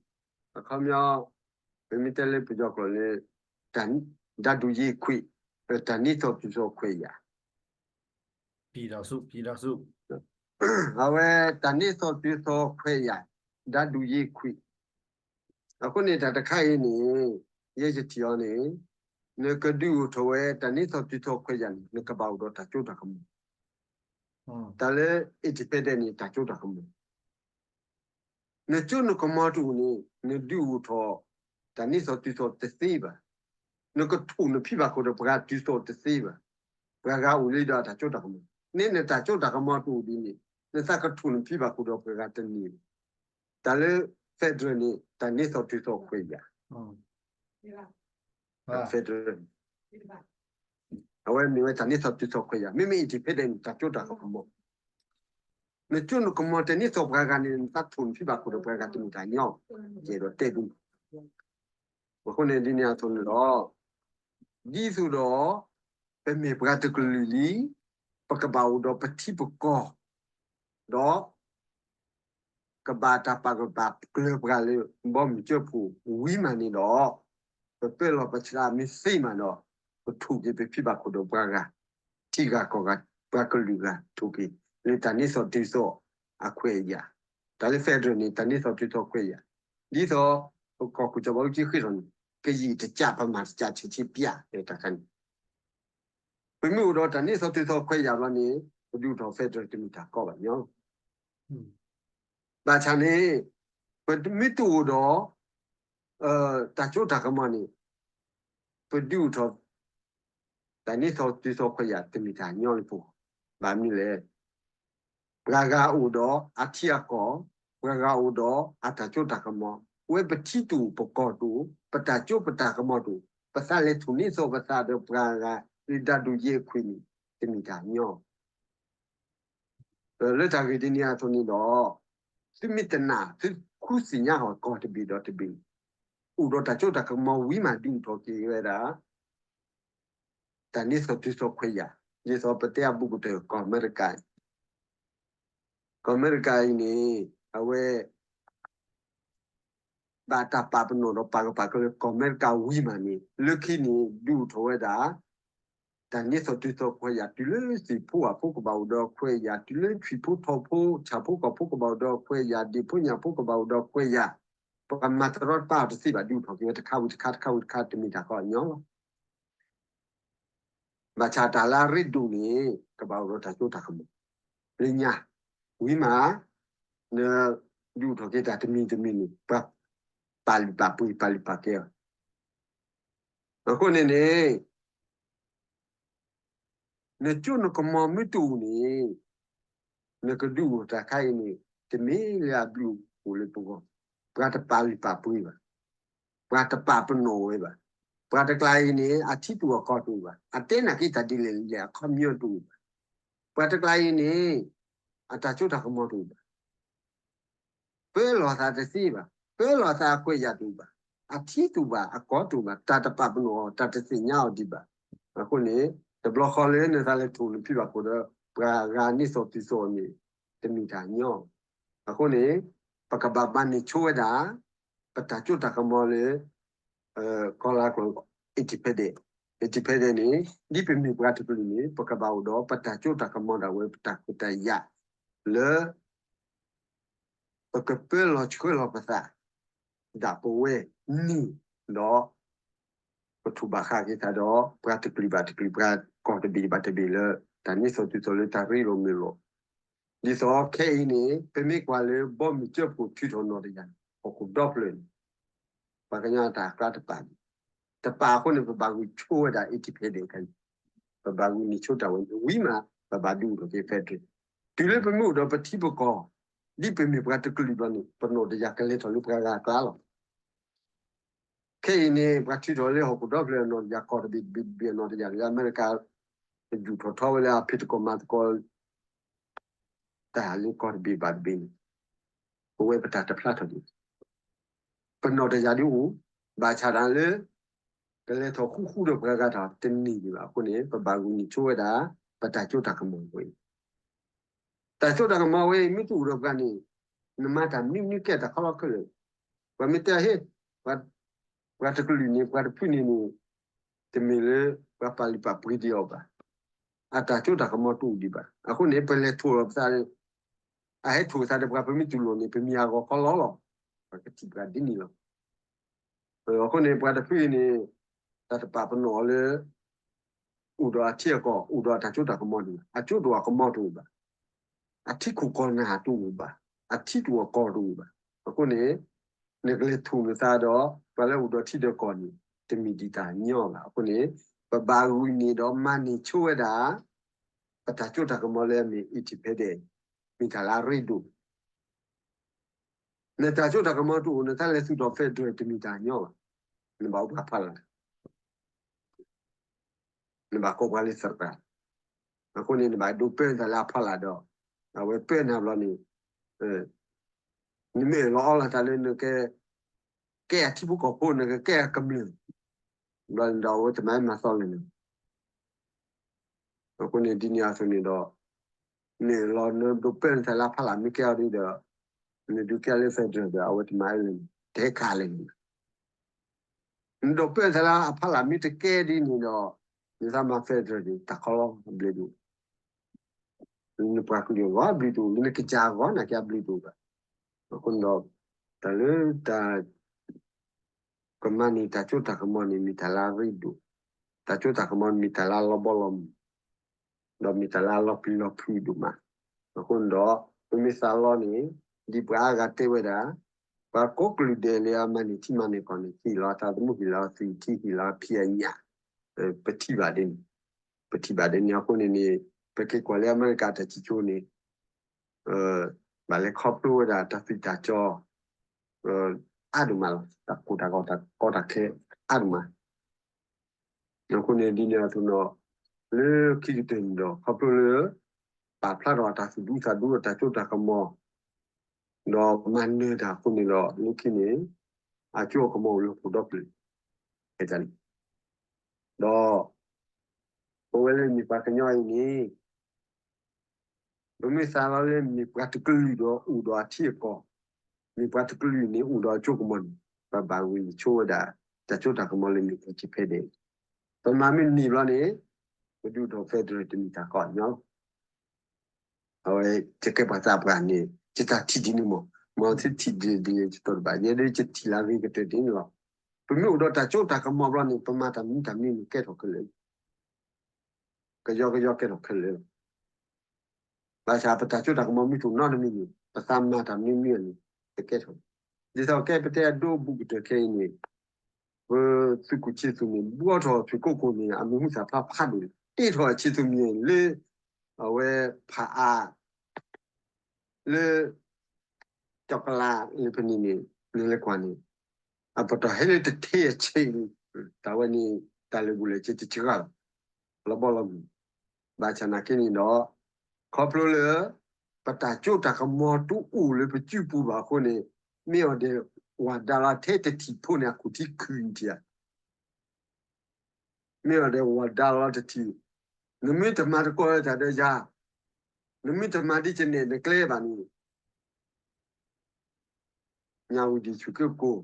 အခီပညီ ပမ့ၢ်တဲလၢပယီၤကျိာ်လၢ တၢ်ဒုးယ့ခွံး တၢ်နံၣ်သီတုၤသီခွဲးယာ် အဝဲတၢ်နံၣ်သီတုၤသီခွဲးယာ် တၢ်ဒုးယ့ခွံး အဃိန့ၣ်တၢ်တခါအံၤန့ၣ် ယဲယထံၣ်အီၤန့ၣ် နကဒုးအိၣ်ထီၣ်ဝဲတၢ်နံၣ်သီတုၤသီခွဲးယာ်န့ၣ် နကဘၣ်အိၣ်ဒီးတၢ်စိတၢ်ကမီၤ တၢ်လၢ independent န့ၣ် တၢ်စိတၢ်ကမီၤ နစိနကမီၤတအိၣ်န့ၣ် နဒုးအိၣ်ထီၣ် တၢ်နံၣ်သီတုၤသီတသ့ဘၣ်. နကထိၣ်နဖံးဘၣ်ခိၣ်ဒီးပှၤဂၤတုၤသီတသ့ဘၣ်. ပှၤဂၤအိၣ်လံဒီးတၢ်စိတၢ်ကမီၤ. န့ၣ်နတၢ်စိတၢ်ကမီၤတအိၣ်ဒ်န့ၣ် နသးကထိၣ်နဖံးဘၣ်ခိၣ်ဒီးပှၤဂၤတန့ၢ်ဘၣ်. တၢ်လၢ federal န့ၣ် တၢ်နံၣ်သီတုၤသီခွဲးယာ် federal အဝဲမ့ၢ်ဝဲတၢ်နံၣ်သီတုၤသီခွဲးယာ်. မ့မ့ၢ် independent န့ၣ် တၢ်စိတၢ်ကမီၤ နစိနကမီၤတန့ၢ်သီပှၤဂၤန့ၣ် နသးထိၣ်နဖံးဘၣ်ခိၣ်ဒီးပှၤဂၤတမ့ၢ်တၢ်ညီ, ယအဲၣ်ဒိးတဲဒ်န့ၣ်. အဃိန့ၣ်ဒ်န့ၣ်အသိးန့ၣ်ဒီး ဒ်သိးဒီး ပမ့ၢ်ပှၤတကလုာ်လံ, ပကဘၣ်အိၣ်ဒီးပထံပကီၢ်, ဒီး ကဘၣ်တၢ်ပာ်ဂၢၢ်ပာ်ကျၢၤပှၤလၢ ဘီမုၢ်ကၠၢဖှိၣ်ဝံၤမးန့ၣ်ဒီး ပပၢလီၤပဆှးမ့ၢ်သ့မးဒီး ပထိၣ်က့ၤပဖံးဘၣ်ခိၣ်ဒီးပှၤဂၤ, ထံဂၤကီၢ်ဂၤ, ပှၤကလုာ်ဂၤထိၣ်က့ၤ လၢတၢ်နံၣ်သီတုၤသီအခွဲးအယာ်. တၢ်လၢ federal န့ၣ် တၢ်နံၣ်သီတုၤသီခွဲးအယာ်. ဒ်သိး ပကီၢ်ခိၣ်စီၤဘးအူကၠံဃ့ထီၣ်န့ၣ် ကယံာ်တကးပမၤတကးဆံးဆံးပျး တၢ်ခါန့ၣ် ပမ့ၢ်အိၣ်ဒီးတၢ်နံၣ်သီတုၤသီခွဲးယာ်ဘျီန့ၣ် ပဒုးအိၣ်ထီၣ် federal တမ့ၢ်တၢ်ကီဘၣ်ညီ. ဘၣ်ဆၣ်န့ၣ် ပမ့ၢ်တအိၣ်ဒီး တၢ်စိတၢ်ကမီၤန့ၣ် ပဒုးအိၣ်ထီၣ် တၢ်နံၣ်သီတုၤသီခွဲးယာ်တမ့ၢ်တၢ်ညီလၢပဂီၢ်. ဘၣ်မနုၤလဲၣ်. ပှၤဂၤအိၣ်ဒီးအထံအကီၢ်, ပှၤဂၤအိၣ်ဒီးအတၢ်စိတၢ်ကမီၤ, ဝဲပထံတအိၣ် ပကီၢ်တအိၣ်, ပတၢ်စိပတၢ်ကမီၤတအိၣ်, ပသးလဲၤထိၣ်န့ၢ်သီပသးဒီးပှၤဂၤလၢတၢ်ဒုးယ့ခွံးန့ၣ် တမ့ၢ်တၢ်ညီ. လၢတၢ်ဂ့ၢ်ဒ်န့ၣ်အသိးန့ၣ်ဒီး သုမ့ၢ်တနာ် သုဃုသ့ၣ်ညါအီၤကီၢ်တဘ့ၣ်ဒီးတဘ့ၣ်န့ၣ် အိၣ်ဒီးတၢ်စိတၢ်ကမီၤဝံၤမးဒုးအိၣ်ထီၣ်က့ၤဝဲဒၣ် တၢ်နံၣ်သီတုၤသီခွဲးယာ်, ဒ်သိးပတဲအဘူးကတၢၢ်ကီၢ်အမဲရကၤန့ၣ် ကီၢ်အမဲရကၤအံၤန့ၣ် အဝဲ ဘၣ်တၢ်ပာ်ပနီၣ်ဒီးပာ်ကပာ်ကလၢကီၢ်အမဲရကၤဝံၤမးန့ၣ် လၢခံန့ၣ် ဒုးအိၣ်ထီၣ်ဝဲဒၣ် တၢ်န့ၢ်သီၣ်တုၤသီၣ်ခွဲးယာ် တုၤလၢသ့ၣ်ဖိဝၣ်ဖိကဘၣ်အိၣ်ဒီးခွဲးယာ်, တုၤလၢထွံၣ်ဖိထိၣ်ဖိဆၣ်ဖိကီၢ်ဖိကဘၣ်အိၣ်ဒီးခွဲးယာ်, ဒ့ၣ်ဖိညၣ်ဖိကဘၣ်အိၣ်ဒီးခွဲးယာ်, ပှၤမၤတရီတပါအီၤတသ့ဘၣ် ဒုးအိၣ်ထီၣ်က့ၤဝဲတခါဝံၤတခါ တခါဝံၤတခါ တမ့ၢ်တၢ်ကီအညီလီၤ. ဘၣ်ဆၣ်တၢ်လၢအရ့ဒိၣ်န့ၣ် ကဘၣ်အိၣ်ဒီးတၢ်စိတၢ်ကမီၤ လၢညါ ဝံၤမး န ဒုးအိၣ်ထီၣ်က့ၤတၢ်တမံၤတမံၤန့ၣ် ပှၤပာ်လုၢ်ပာ်ပှ့ၤ ပာ်လုၢ်ပာ်ကဲအီၤ. အဃိန့ၣ်န့ၣ် နစိနကမီၤမ့ၢ်တအိၣ်န့ၣ် နကဒုးအိၣ်တၢ်ခါအံၤန့ၣ် တမ့ၢ်လၢအဘျုးအိၣ်လၢပဂီၢ်, ပှၤတပာ်လုၢ်ပာ်ပှ့ၤဘၣ်, ပှၤတပာ်ပနီၣ်ဝဲဘၣ်, ပှၤတကျါအံၤန့ၣ် အထံတအိၣ်အကီၢ်တအိၣ်ဘၣ်, အတဲနာ်က့ၤတၢ်ဒ်လဲၣ်လဲၣ် အခီပညီတအိၣ်ဘၣ်, ပှၤတကျါအံၤန့ၣ် အတၢ်စိတၢ်ကမီၤတအိၣ်ဘၣ် ပၢလီၤသးတသ့ဘၣ်, ပၢလီၤသးအခွဲးယာ်တအိၣ်ဘၣ်, အထံတအိၣ်ဘၣ် အကီၢ်တအိၣ်ဘၣ်, တၢ်တပာ်ပနီၣ်အီၤ တၢ်တသ့ၣ်ညါအီၤဒံးဘၣ်. အဃိန့ၣ် တဘျီဃီလၢနသးလဲၤထိၣ်နဖံဘၣ်ခိၣ်ဒီး ပှၤဂၤန့ၢ်သီၣ်တုၤသီၣ်န့ၣ် တမ့ၢ်တၢ်ညီ. အဃိန့ၣ် ပကဘၣ်မၤန့ၢ်ဆိဝဲဒၣ် ပတၢ်စိတၢ်ကမီၤလၢ ကီၢ်လၢကျိၤ independent, independent န့ၣ် ဒ်ပမ့ၢ်ပှၤတကလုာ်န့ၣ် ပကဘၣ်အိၣ်ဒီးပတၢ်စိတၢ်ကမီၤဒၣ်ဝဲ ပတၢ်ခွဲးတၢ်ယာ် လၢ ပကပၢလီၤဆှၢလီၤပသး ဒၣ်ပဝဲန့ၣ်ဒီး ပထိၣ်ဘၣ်ဃးက့ၤသးဒီး ပှၤတကလုာ်ဘၣ်တကလုာ် ပှၤကီၢ်တဘ့ၣ်ဘၣ်တဘ့ၣ်လၢ တၢ်န့ၢ်သီၣ်တုၤသီၣ်လၢတၢ်ရ့လိာ်မုာ်လိာ် ဒ်သိးခဲအံၤန့ၣ် ပမ့ၢ်ကွၢ်လၢဘီမုၢ်ကၠၢဖှိၣ်ထုးထီၣ်နီၣ်တယၢ်န့ၣ် ဟီၣ်ခိၣ်ဒီဖျၢၣ်န့ၣ် ပှၤကညီတၢ်အကျါတပာ်န့ၣ် တပာ်အဃိန့ၣ် ပဘၣ်ဂုာ်ဆိဝဲဒၣ် independent ခဲအံၤ ပဘၣ်ဂုာ်န့ၢ်ဆိတၢ်ဝဲန့ၣ် ဝံၤမး ပဘၣ်ဒုးအိၣ်ထီၣ်က့ၤ federal တုၤလၢပမ့ၢ်အိၣ်ဒီးပထံပကီၢ် ဒ်ပမ့ၢ်ပှၤတကလုာ်ဘျီန့ၣ် ပနီၣ်တယၢ်ကလဲၤထီၣ်လၢပှၤဂၤအကျါလီၤ. ခဲအံၤန့ၣ် ပှၤထုးထီၣ်လၢဟီၣ်ခိၣ်ဒီဖျၢၣ်အနီၣ်တယၢ် ကီၢ်တဘ့ၣ်တဘ့ၣ်တဘ့ၣ်အနီၣ်တယၢ် လၢအမဲရကၤ ပယူၢ်ထီၣ်ထီဝဲလၢအဖံးသကိးမၤသကိး တၢ်လၢကီၢ်တဘ့ၣ်ဘၣ်တဘ့ၣ်န့ၣ် ပဝဲပတၢ်တဖျါထီၣ်ဒံး ပနီၣ်တယၢ်ဒ်အိၣ် ဘၣ်ဆၣ်ဒၣ်လၢ ကလဲၤထီၣ်ဃူဃူဒီးပှၤဂၤတၢ်တန့ၢ်ဒံးဘၣ်အဃိန့ၣ် ပဘၣ်ဂုာ်န့ၢ်ဆိဝဲဒၣ် ပတၢ်စိတၢ်ကမီၤဝဲအံၤ တၢ်စိတၢ်ကမီၤဝဲအံၤ မ့ၢ်တအိၣ်ဒီးပှၤန့ၣ် နမၤတၢ်မနုၤမနုၤကဲတၢ်ခီလီၤခဲလၢာ် ပှၤမ့ၢ်တဲဟ့ၣ် ပှၤတကလုာ်န့ၣ် ပှၤတဖုန့ၣ်န့ၣ် တမ့ၢ်လၢ ပှၤပာ်လုၢ်ပာ်ပှ့ၤဒံးအီၤဘၣ်. အတၢ်စိတၢ်ကမီၤတအိၣ်ဒံးဘၣ်. အဃိန့ၣ် ပလဲၤထိၣ်လီၤပသး အဟဲထိၣ်သးဒီးပှၤ ပမ့ၢ်တူၢ်လိာ်န့ၣ် ပမ့ၢ်အဂီၢ်ခီလီၤလီၤ. ပှၤကထံၣ်ပှၤဒ်န့ၣ်လီၤ. အဃိန့ၣ် ပှၤတဖုအံၤန့ၣ် တၢ်တပာ်ပနီၣ်အီၤလၢ အိၣ်ဒီးအထံအကီၢ် အိၣ်ဒီးအတၢ်စိတၢ်ကမီၤတအိၣ်ဘၣ်. အစိတအိၣ်အကမီၤတအိၣ်ဘၣ်. အထံခိၣ်ကီၢ်နၢ်တအိၣ်ဘၣ်. အထံတအိၣ်အကီၢ်တအိၣ်ဘၣ်. အဃိန့ၣ် နကလဲၤထိၣ်နသးဒီး ပှၤလၢအိၣ်ဒီးထံဒီးကီၢ်န့ၣ် တမ့ၢ်ဒံးတၢ်ညီဘၣ်. အဃိန့ၣ် ပဘၣ်ဂုာ်န့ၢ်ဒီးမၤန့ၢ်ဆိဝဲဒၣ် ပတၢ်စိတၢ်ကမီၤလၢအမ့ၢ် independent မ့ၢ်တၢ်လၢအရ့ဒိၣ် နတၢ်စိတၢ်ကမီၤတအိၣ် နတၢ်လဲၤသူၣ်ထီၣ် federal တမ့ၢ်တၢ်ညီဘၣ်. နဘၣ်အိၣ်ပှၤဖီလာ် နဘၣ်ကိးပှၤလၢသရၣ်, အဃိန့ၣ် နဘၣ်ဒိးပၢနသးလၢအဖီလာ်ဒီး အဝဲပၢနၤဘျီန့ၣ် နမ့ၢ်အၢၣ်လီၤအီလီၤတၢ်လၢနက ကဲအထံဖိကီၢ်ဖိ နကကဲအကမျၢၢ် ဘျီန့ၣ်ဒီး အဝဲတမၤအၢမၤသီလၢၤန့ၣ် အဃိန့ၣ် ဒ်န့ၣ်အသိးန့ၣ်ဒီး နအၢၣ်လီၤနဒိးပၢနသးလၢအဖီလာ်မ့ၢ်ကဲအီၤဒ်ဒီး နဒုးကဲလၢ federal ဒီး အဝဲတမၤအၢလၢၤန့ၣ် တဟဲခးလၢၤန့ၣ် နဒိးပၢနသးလၢအဖီလာ်မ့ၢ်တကဲဒ်န့ၣ်ဒီး နသးမၤ federal န့ၣ် တၢ်ခီလီၤအဘျုးဒိၣ် နပှၤကလုာ်အဂီၢ်အဘျုးဒိၣ် နကစၢ်အဂီၢ်နာ်က့အဘျုးဒိၣ်ဘၣ်. အဃိန့ၣ်ဒီး တၢ်လၢတၢ် ကမၤန့ၢ်တၢ်စိတၢ်ကမီၤန့ၣ် မ့ၢ်တၢ်လၢအရ့ဒိၣ်, တၢ်စိတၢ်ကမီၤမ့ၢ်တၢ်လၢအလီၤဘီလီၤမုၢ်, ဒီးမ့ၢ်တၢ်လၢအလီၤပျံၤလီၤဖုးဒိၣ်မး. အဃိန့ၣ်ဒီး ပမ့ၢ်သးလီန့ၣ် ဒ်ပှၤအါဂၤတဲဝဲဒၣ် ပှၤကိးကလုာ်ဒဲးလၢအမၤန့ၢ်ထံမၤန့ၢ်ကီၢ်န့ၣ် ဟ့ၣ်လီၤအသးသမူ ဟ့ၣ်လီၤအသွံၣ်ထံ ဟ့ၣ်လီၤအဖံးအညၣ်, ပထံၣ်ဘၣ်ဒ်န့ၣ်, ပထံၣ်ဘၣ်ဒ်န့ၣ်အဃိန့ၣ်န့ၣ် ပက့ၤကွၢ်လၢအမဲရကၤတၢ်စံၣ်စိၤန့ၣ် ဘၣ်လဲၤခီဖျိဝဲဒၣ်တၢ်သွံၣ်တၢ်စီၤ အါဒိၣ်မးလီၤ. တၢ်ကိၢ်တၢ်ဂီၤ တၢ်ကီတၢ်ခဲအါဒိၣ်မး. အဃိန့ၣ်ဒ်န့ၣ်အသိးဒီး လၢခံကတၢၢ်န့ၣ်ဒီး ခီဖျိလၢ ပာ်ဖျါထီၣ်အတၢ်သူၣ်ဒူသးဒူအတၢ်စိတၢ်ကမီၤ ဒီးမၤနၢၤတၢ်အဃိန့ၣ်ဒီး လၢခံန့ၣ် အစိအကမီၤအိၣ်လၢဟီၣ်ခိၣ်ဒီဖျၢၣ် ဖဲန့ၣ် ဒီး ပဝဲလၢမ့ၢ်ပှၤကညီအံၤန့ၣ် ပမ့ၢ်သးလီလၢမ့ၢ်ပှၤတကလုာ်ဒီးအိၣ်ဒီးအထံအကီၢ်, မ့ၢ်ပှၤတကလုာ်န့ၣ်အိၣ်ဒီးအစိကမီၤန့ၣ်, ပဘၣ်ဂံၢ်ဆိဝဲဒၣ် တၢ်စိတၢ်ကမီၤလၢမ့ၢ်ပှၤစံးဖဲဒဲး, ပမၤမ့ၢ်န့ၢ်ဘျီန့ၣ်, ပဒုးထီၣ် federal တမ့ၢ်တၢ်ကီညီလီၤ. အဝဲ ယကဲပှၤသးပှၢ်န့ၣ် ယတၢ်ထံၣ်ဒ်န့ၣ်မး, မ်သုထံၣ်ဒ်လဲၣ်ဒ်လဲၣ်ယတတီတဘၣ်, ယဲဒၣ်ယထံၣ်လၢအဂ့ၤကတၢၢ်ဒ်န့ၣ်လီၤ. ပမ့ၢ်အိၣ်ဒီးတၢ်စိတၢ်ကမီၤဘျီန့ၣ် ပမၤတၢ်မနုၤတၢ်မနုၤန့ၣ်ကဲထီၣ်ခဲလၢာ်, ကယီကယီကဲထီၣ်ခဲလၢာ်လီၤ. ဘၣ်ဆၣ်ပတၢ်စိတၢ်ကမီၤမ့ၢ်တအိၣ်နီတမံၤန့ၣ် ပသးမၤတၢ်မနုၤမနုၤန့ၣ် တကဲထီၣ်. ဒ်သိးကဲပတဲအဒိဘူးကတၢၢ်ခဲအံၤန့ၣ်, ပသုးခိၣ်ဆံသူးန့ၣ် ဘှီထီၣ်ဆွ့ၣ်ကိးကိၣ်န့ၣ် အမံၤဟူသၣ်ဖျါဖးဒိၣ်, တ့ထီၣ်အဆံသူးမံၤလၢ အဝဲဖးအါ လၢ ကၠီကလးလၢပန့ၣ်န့ၣ် နလဲၤကွၢ်န့ၣ် အပတီၢ်ဟဲလၢတထ့အဆံး, တၢ်ဝဲန့ၣ် တၢ်လၢာ်ဘူၣ်လၢာ်စ့တစှၤလီၤ, လီၤဘီလီၤမုၢ်. ဘၣ်ဆၣ်နာ်က့န့ၣ်ဒီး ခီဖျိလၢ ပတၢ်စိတၢ်ကမီၤတအိၣ်လၢပစုပူၤဘၣ်အဃိန့ၣ်, မ့ၢ်အီၤဒဲး ဝၤဒါလီၤထဲတထံၣ်ဖိန့ၣ် အခိၣ်ထံခုၣ်ထံၣ်ဧါ မ့ၢ်အီၤဒဲးဝၤဒါလီၤတထံၣ်, နမ့ၢ်တမၤတကိးလၢတၢ်ဒီးယၤ, နမ့ၢ်တမၤဒ်ကနဲၣ်နကျဲဘၣ်န့ၣ်, ညၣ်ဝံၤဒံးဆူၣ်က့ၢ်ကိၢ်,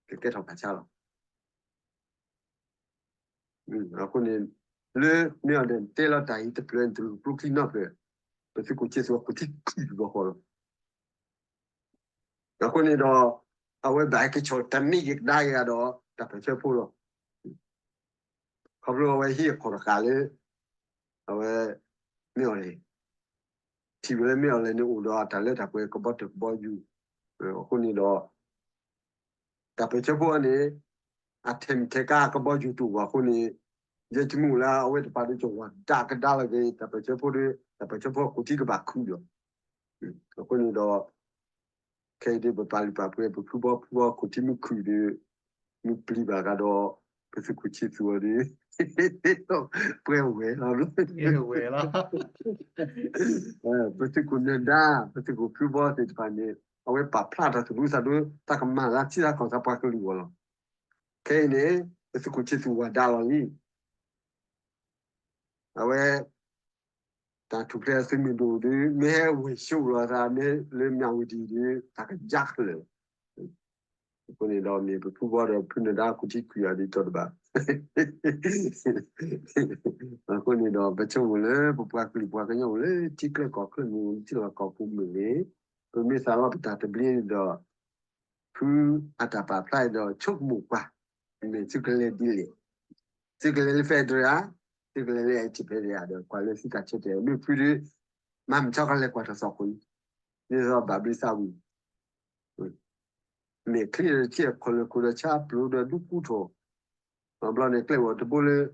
ကကဲထီၣ်ပာ်ဆါလီၤ. အဃိန့ၣ် လၢမ့ၢ်အီၤဒဲးတဲလီၤတၢ်အံၤတဖျၢၣ်န့ၣ် တလူၤကပျိချံနီတဖျၢၣ်, ပသုးခိၣ်ဆံသူးအခိၣ်ထံခုၣ်တဘျီဃီလီၤ. အဃိန့ၣ်ဒီး အဝဲဘၣ်ဟဲက့ၤဆီၣ်တၢ်မ့ၢ်ယကဒါယၤဒီး တၢ်ပၢၢ်ဆၢဖိလီၤ. ခီဖျိအဝဲဟံးအခီၣ်တဃာ်လၢ အဝဲ မ့ၢ်အီၤလဲၣ်, ထံၣ်ဝဲလၢမ့ၢ်အီၤလဲၣ်န့ၣ် အိၣ်ဒီးတၢ်လၢတၢ်ပှဲၤကဘီတၢၢ်ကဘီယူၤ, အဃိန့ၣ်ဒီး တၢ်ပၢၢ်ဆၢဖိအန့ၣ် အထဲမ့ၢ်ထဲကါကဘီယူၤတအိၣ်ဘၣ်အဃိန့ၣ်, ယဲယမူလၢအဝဲတပာ်ဒ်ကဝၤဒါကဒါလီၤက့ၤ တၢ်ပၢၢ်ဆၢဖိဒီး တၢ်ပၢၢ်ဆၢဖိအခိၣ်ထံကဘၣ်ခုၣ်လီၤ. အဃိန့ၣ်ဒီး ခဲအံၤဒ်ပပာ်လုၢ်ပာ်ပှ့ၤပဖုဘီဖုဘီခိၣ်ထံမ့ၢ်ခုၣ်ဒီး မ့ၢ်ပျံၤဘၣ်ကဒီး ပသုးခိၣ်ဆံသူးအီၤဒီး ပှဲၤဝဲလီၤ. ပသုးခိၣ်နၢၤဒါ ပသုးခိၣ်ဖုဘီသ့ၣ်တဖၣ်န့ၣ် အဝဲပာ်ဖျါထီၣ်သနူသးဒိ တၢ်ကမၤလၢထံလၢကီၢ်သးပှၤကလုာ်အဂီၢ်လီၤ. ခဲအံၤန့ၣ် ပသုးခိၣ်ဆံသူးဝၤဒါလီၤလံ. အဝဲ တၢ်ထူၣ်ဖျဲးအသုးမုၢ်ဒိၣ်ဒီး မ့ၢ်ဟဲဝ့ၢ်ၡိးလီၤသးမ့ၢ်လၢမၠးဝတံၤဒီး တၢ်ကယါကလဲာ်လီၤ. အဃိန့ၣ်ဒီးမ့ၢ်ပဖုဘီဒီးဖုနၢၤဒါ ခိၣ်ထံခုၣ်အီၤဒ်သိးတဘၣ်. အဃိန့ၣ်ဒီး ပဆိကမိၣ်လၢပပှၤကလုာ်ပှၤကညီအိၣ်လၢထံချၢကီၢ်ချၢမ့ၢ်ဂ့ၤ ထံလီၢ်ကီၢ်ပူၤမ့ၢ်ဂ့ၤ, ပမ့ၢ်သးလီပတၢ်သဘျ့န့ၣ်ဒီး ဖုအတၢ်ပာ်ဖျါအံၤဒီးဆိကမိၣ်ကွၢ်, မ့ၢ်သုကလဲၤဒ်လဲၣ်, သုကလဲၤလၢ federal ဧါ, သုကလဲၤလၢ independent ဧါဒီး ကွၢ်လၢသုတၢ်ဆၢတဲာ်, မ့ၢ်ဖုဒီး မၤမုၢ်ဆါခီလဲၤကွၢ်တၢ်သီၣ်ခိၣ်လံ, ဒ်သိးဘၣ်ဘျုးသးဝံၤ မ့ၢ်ချံဒီးဆ့ၣ်ခီၣ်လၢခိၣ်ဒီးဆါပျိဒီးဒူကူထီၣ်, ဘျီန့ၣ်ကျဲအိၣ်တဘိလၢ တၢ်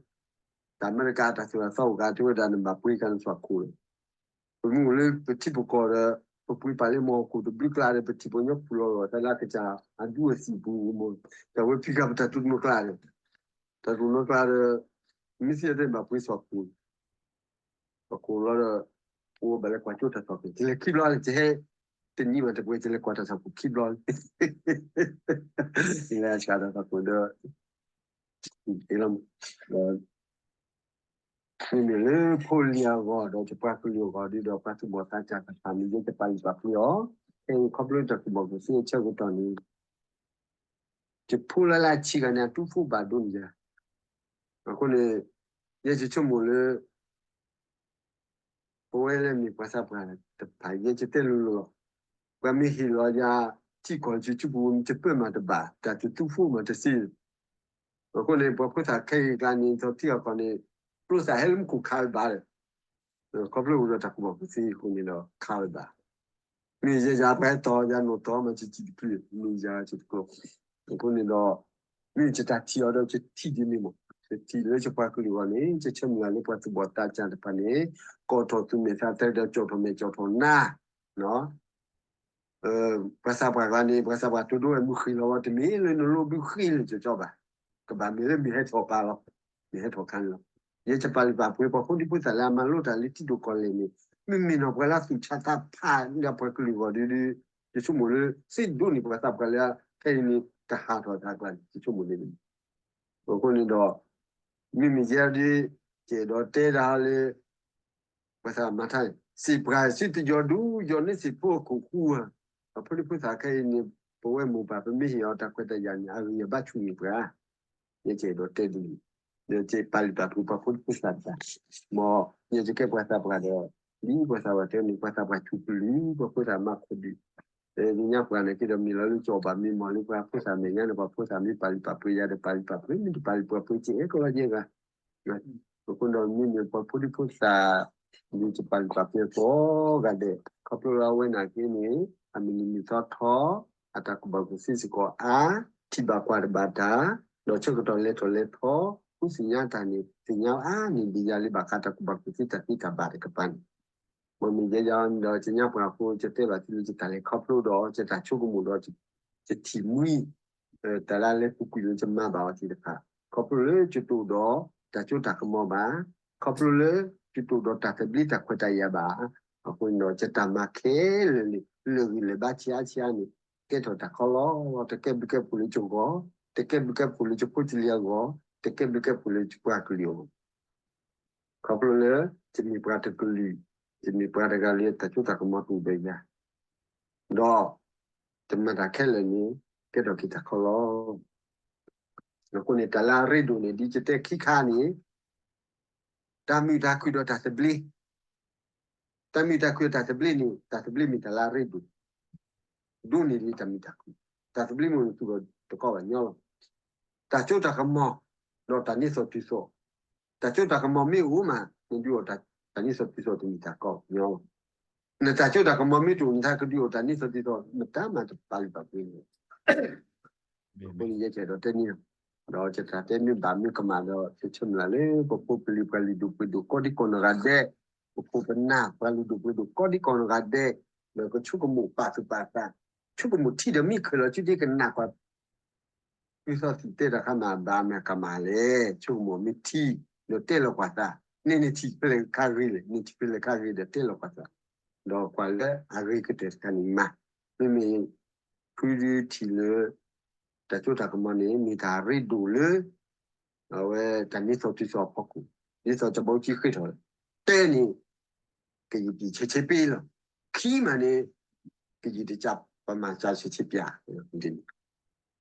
အမဲရကၤတၢ်သိၣ်တၢ်သီအိၣ်ကး တဲဝဲဒၣ်နဘၣ်ပှ့ၤကၤနသွၣ်ခိၣ်လီၤ. ပမ့ၢ်အိၣ်လၢပထံပကီၢ်ဒီး ပပှ့ၤပာ်လၢမီၢ်ဟီၣ်ခိၣ်တဘျုးကျါဒီး ပထံၣ်ပှၤကညီပူၤလီၤလီၤ တၢ်လၢအကစၢ်အဒူအသံၣ်ပူၤမ့ၢ် တၢ်ဝဲဖံးဃာ်ပတၢ်တိာ်နီၤကျါဒီး တၢ်တိာ်နီၤကျါဒီး မ့ၢ်သ့ၣ်ညါတဲဘၣ်ပှ့ၤသွၣ်ခိၣ် အခိၣ်လီၤဒီး ပဘၣ်လဲၤကွၢ်ကၠိတၢ်သွၣ်ခိၣ် ယလဲၤခံဘျီလၢယဟဲ တနံၤဘၣ်တပှဲၤ ယလဲၤကွၢ်တၢ်သွၣ်ခိၣ်ခံဘျီလံ ယလဲၤဆှၣ်တၢ်သွၣ်ခိၣ်ဒီး လီၤ မ့မ့ၢ်လၢဖိလံၤအဂီၢ်ဒီး ယပှၤကလုာ်အဂီၢ်ဒီး ပှၤသူၣ်ဘီၣ်သးစၢ်တဖၣ်န့ၣ် ယဲယပာ်လုၢ်ပာ်ပှ့ၤအီၤ, ဖဲအံၤခီဖျိတၢ်ကူၣ်ဘၣ်ကူၣ်သ့အဆၢကတီၢ်န့ၣ် ယဖိလၢလၢအဆံးဂၤန့ၣ် အတူၢ်ဖိဘၣ်ဒိန့ၣ်ယၤ, အဃိန့ၣ် ယဲယဆိကမိၣ်လၢ ပဝဲလၢမ့ၢ်ပှၤသးပှၢ်တဖၣ် ယဲယတဲလိၤလိၤလီၤ. ပှၤမ့ၢ်ဟ့ၣ်လီၤယၤ ထံကီၢ်စုစုပူၤ ယပၢၢ်မးတဘၣ် တၢ်တသူဖိမးတသ့. အဃိန့ၣ် ပှၤဖိသၣ်ခဲအံၤကျါန့ၣ် ထီၣ်ထံအီၣ်ကီၢ်န့ၣ် ပျိသးဟဲလၢမူခိၣ်ခးလၢၤဘၣ်ဒီး ခီဖျိအိၣ်ဒီးတၢ်ကူၣ်ဘၣ်ကူၣ်သ့အဃိန့ၣ်ဒီး ခးလၢၤဘၣ်. မ့ၢ်ယဲယၤပှၤဟဲတီၢ် ယၤနီၣ်တီၢ်မး ယစံၣ်တပျုာ် မ့ၢ်ယၤယတကျိၤ. အဃိန့ၣ်ဒီး မ့ၢ်ယတၢ်ထံၣ်အီၤဒီး ယထံၣ်ဒ်န့ၣ်မး, ယထံၣ်လၢယပှၤကလုာ်အဂီၢ်န့ၣ် ယဆၢမုၢ်လၢ်လၢပှၤသူၣ်ဘီၣ်သးစၢ်တဖၣ်န့ၣ် ကိးထီၣ်သူၣ်မဲာ်သးသၢဒီး ကၠီၣ်ထီၣ်မဲာ်ကၠီၣ်ထီၣ်နါ ပှၤသးပှၢ်ကျါန့ၣ် ပှၤသးပှၢ်တိဒိဝဲမုၢ်ဃ့ၢ်လီၤဝဲ တမ့ၢ်လၢနလိဘုဃ့ၢ်လၢကၠီကၠီဘၣ်. ကဘၣ်မ့ၢ်လၢမ့ၢ်ဟဲထီၣ်ပာ်လီၤ, မ့ၢ်ဟဲထီၣ်ခါန့ၣ်လီၤ. ယဲယပာ်လုၢ်ပာ်ပှ့ၤပှၤဖိဒံဖိသၣ်လၢအမၤလိတၢ်လၢထံဒိၣ်ကီၢ်လဲၢ်န့ၣ် မ့မ့ၢ်နီၢ်ပှၤလၢသူၣ်ဆါသးဖးလၢအပှၤကလုာ်အဂီၢ်ဒီး ယဆိကမိၣ်လၢ သ့ၣ်ဒိးန့ၢ်ပှၤသးပှၢ်လၢ ဖဲအံၤန့ၣ် တဟးထီၣ်သးကျါန့ၣ် ယဆိကမိၣ်န့ၣ်. အဃိန့ၣ်ဒီး မ့မ့ၢ်ယဲဒၣ် ကဲဒီးတဲဒၣ်လၢ ပှၤသးမၤထါ စံးပှၤစံးတယီၤဒူယီၤန့ၣ် စံးဖိအခိၣ်ဃူဧါ, အဖိဒံဖိသၣ်ခဲအံၤန့ၣ် ပဝဲမိၢ်ပၢ်ပမ့ၢ်ဟ့ၣ်အီၤတၢ်ခွဲးတၢ်ယာ်န့ၣ် အဂံၢ်အဘါဆူၣ်န့ၢ်ပှၤ ယကအဲၣ်ဒိးတဲဒ်န့ၣ်, ဒီးယပာ်လုၢ်ပာ်ပှ့ၤပှၤဖိဒံဖိသၣ်တဖၣ်, မ်ယကကဲပှၤသးပှၢ်ဒီး ဒ်ပှၤသးပှၢ်တဲန့ၣ် ပှၤသးပှၢ်ဆူၣ်ပလုၢ် ပှၤဖိသၣ်မၤခိၣ်ဒုး, ညါပှၤန့ၣ်က့ဒီးမ့ၢ်လီၤလၢကၠီၣ်ဘၣ်မ့ၢ်မီၢ်လၢပှၤဖိသၣ်မဲာ်ညါန့ၣ် ပှၤဖိသၣ်မ့ၢ်ပာ်လုၢ်ပာ်ပှ့ၤယၤဒီးပာ်လုၢ်ပာ်ပှ့ၤ မ့ၢ်တပာ်လုၢ်ပာ်ပှ့ၤ ယအဲၣ်ကီလီၤယဲၢ်ဂၤ အဃိဒီးမ့မ့ၢ်ပှၤဖိဒံဖိသၣ် ဒ်ယပာ်လုၢ်ပာ်ပှ့ၤကိးဂၤဒဲး ခီဖျိလၢအဝဲန့ၣ်က့န့ၣ် အမုၢ်နံၤမုၢ်သီထီ အတၢ်ကူၣ်ဘၣ်ကူၣ်သ့စ့ၢ်ကီးအါ, ထံၣ်ဘၣ်ကွၢ်တဘၣ်တၢ်, ဒီးဆၢကတီၢ်လဲၤထီၣ်လဲၤထီ ဃုသ့ၣ်ညါတၢ်န့ၣ် သ့ၣ်ညါအါန့ၢ်ဒံးယၤလၢဘၣ်ဃးတၢ်ကူၣ်ဘၣ်ကူၣ်သ့တၢ်သ့တၢ်ဘၣ်တကပၤန့ၣ် မ့မ့ၢ်ယဲယၤဒီး ယညါပှၤအဃိ ယတဲဘၣ်သုလၢယတၢ်လဲၤခီဖျိဒီး ယတၢ်ဆိကမိၣ်ဒီး ယထံၣ်မှံ တၢ်လၢအလဲၤပူၤကွံာ်လၢယမၤဘၣ်အီၤသ့ၣ်တဖၣ် ခီဖျိလၢယတအိၣ်ဒီးတၢ်စိတၢ်ကမီၤဘၣ်, ခီဖျိလၢယတအိၣ်ဒီးတၢ်သဘျ့တၢ်ခွဲးတၢ်ယာ်ဘၣ်, အဃိန့ၣ်ဒီး ယတၢ်မၤခဲလၢာ်န့ၣ် လၢာ်ဂံၢ်လၢာ်ဘါဆံးအါဆံးအါန့ၣ် ကဲထီၣ်တၢ်ကီလီၤ. တကဲဘျုးကဲဖှိၣ်လၢယဂီၢ်, တကဲဘျုးကဲဖှိၣ်လၢယဖိယလံၤအဂီၢ်, တကဲဘျုးကဲဖှိၣ်လၢယပှၤကလုာ်အဂီၢ် ခီဖျိလၢ ယမ့ၢ်ပှၤတကလုာ်, ယမ့ၢ်ပှၤတဂၤလၢတၢ်စိတၢ်ကမီၤတအိၣ်ဒီးယၤ, ဒီး တမၤတၢ်ခဲလၢာ်န့ၣ် ကဲထီၣ်က့ၤတၢ်ကီလီၤ. အဃိန့ၣ် တၢ်လၢအရ့ဒိၣ်န့ၣ် ဒ်ယတဲခံခါန့ၣ် တၢ်မုာ်တၢ်ခုၣ်ဒီးတၢ်သဘျ့, တၢ်မုာ်တၢ်ခုၣ်ဒီးတၢ်သဘျ့န့ၣ် တၢ်သဘျ့မ့ၢ်တၢ်လၢအရ့ဒိၣ် ဒိၣ်န့ၢ်ဒံးတၢ်မုာ်တၢ်ခုၣ်, တၢ်သဘျ့မ့ၢ်အိၣ်သူၣ်ဒီးတကီဘၣ်ညီလီၤ. တၢ်စိတၢ်ကမီၤ ဒီးတၢ်န့ၢ်သီၣ်တုၤသီၣ်, တၢ်စိတၢ်ကမီၤမ့ၢ်အိၣ်မး နဒုးအိၣ်တၢ်န့ၢ်သီၣ်တုၤသီၣ်တမ့ၢ်တၢ်ကီညီလီၤ. နတၢ်စိတၢ်ကမီၤမ့ၢ်တအိၣ် နတၢ်ကဒုးအိၣ်တၢ်န့ၢ်သီၣ်တုၤသီၣ် မတၤမၤတပာ်လုၢ်ပာ်ပှ့ၤန့ၣ် အဃိန့ၣ်ယဲကဲဒီးတဲန့ၣ်လီၤ. ဒီးယတၢ်တဲမ့ၢ်ဘၣ်မ့ၢ်ကမၣ်ဒီး ယဆၢမုၢ်လၢ်လၢ ပဖိပလံၤပှၤလုၢ်ဒိၣ်ပှ့ၤဒိၣ်ကိးဒံကိးနီၢ်ဂၤဒဲး, ပခိၣ်ပနၢ်ပှၤလုၢ်ဒိၣ်ပှ့ၤဒိၣ်ကိးဒံကိးနီၢ်ဂၤဒဲး, ဒီးကဆိကမိၣ်ပာ်သူၣ်ပာ်သး, ဆိကမိၣ်ထံဒီးမ့ၢ်ခဲလၢာ် သုဒ့ကနၣ်ကွၢ် သုသီၣ်သံၣ်တဲတၢ်ခါမးဘၣ်မးကမၣ်လဲၣ်, ဆိကမိၣ်မ့ၢ်ထံ, ဒီးတဲလီၤကွၢ်သး, န့ၢ်နထံၣ်ဖဲလဲၣ်ခါဂ့ၤလဲၣ်, နထံၣ်ဖဲလဲၣ်ခါဂ့ၤဒီးတဲလီၤကွၢ်သး, ဒီးကွၢ်လၢအဂ့ၤကတၢၢ်တခါန့ၣ်မး, မ့မ့ၢ် ဖုဒုထံၣ်လၢ တၢ်စိတၢ်ကမီၤန့ၣ် မ့ၢ်တၢ်ရ့ဒိၣ်လၢ အဝဲတၢ်န့ၢ်သီၣ်တုၤသီၣ်အဖီခိၣ်, ဒ်သိးစီၤဘးအူကၠံဃ့ထီၣ်, တၢန့ၣ် ကယံာ်တံာ်ဆဲးဆဲးပ့လီၤ, ခံမးန့ၣ် ကယံာ်တကးပမၤစှၤဆဲးဆဲးပၠး, တၢ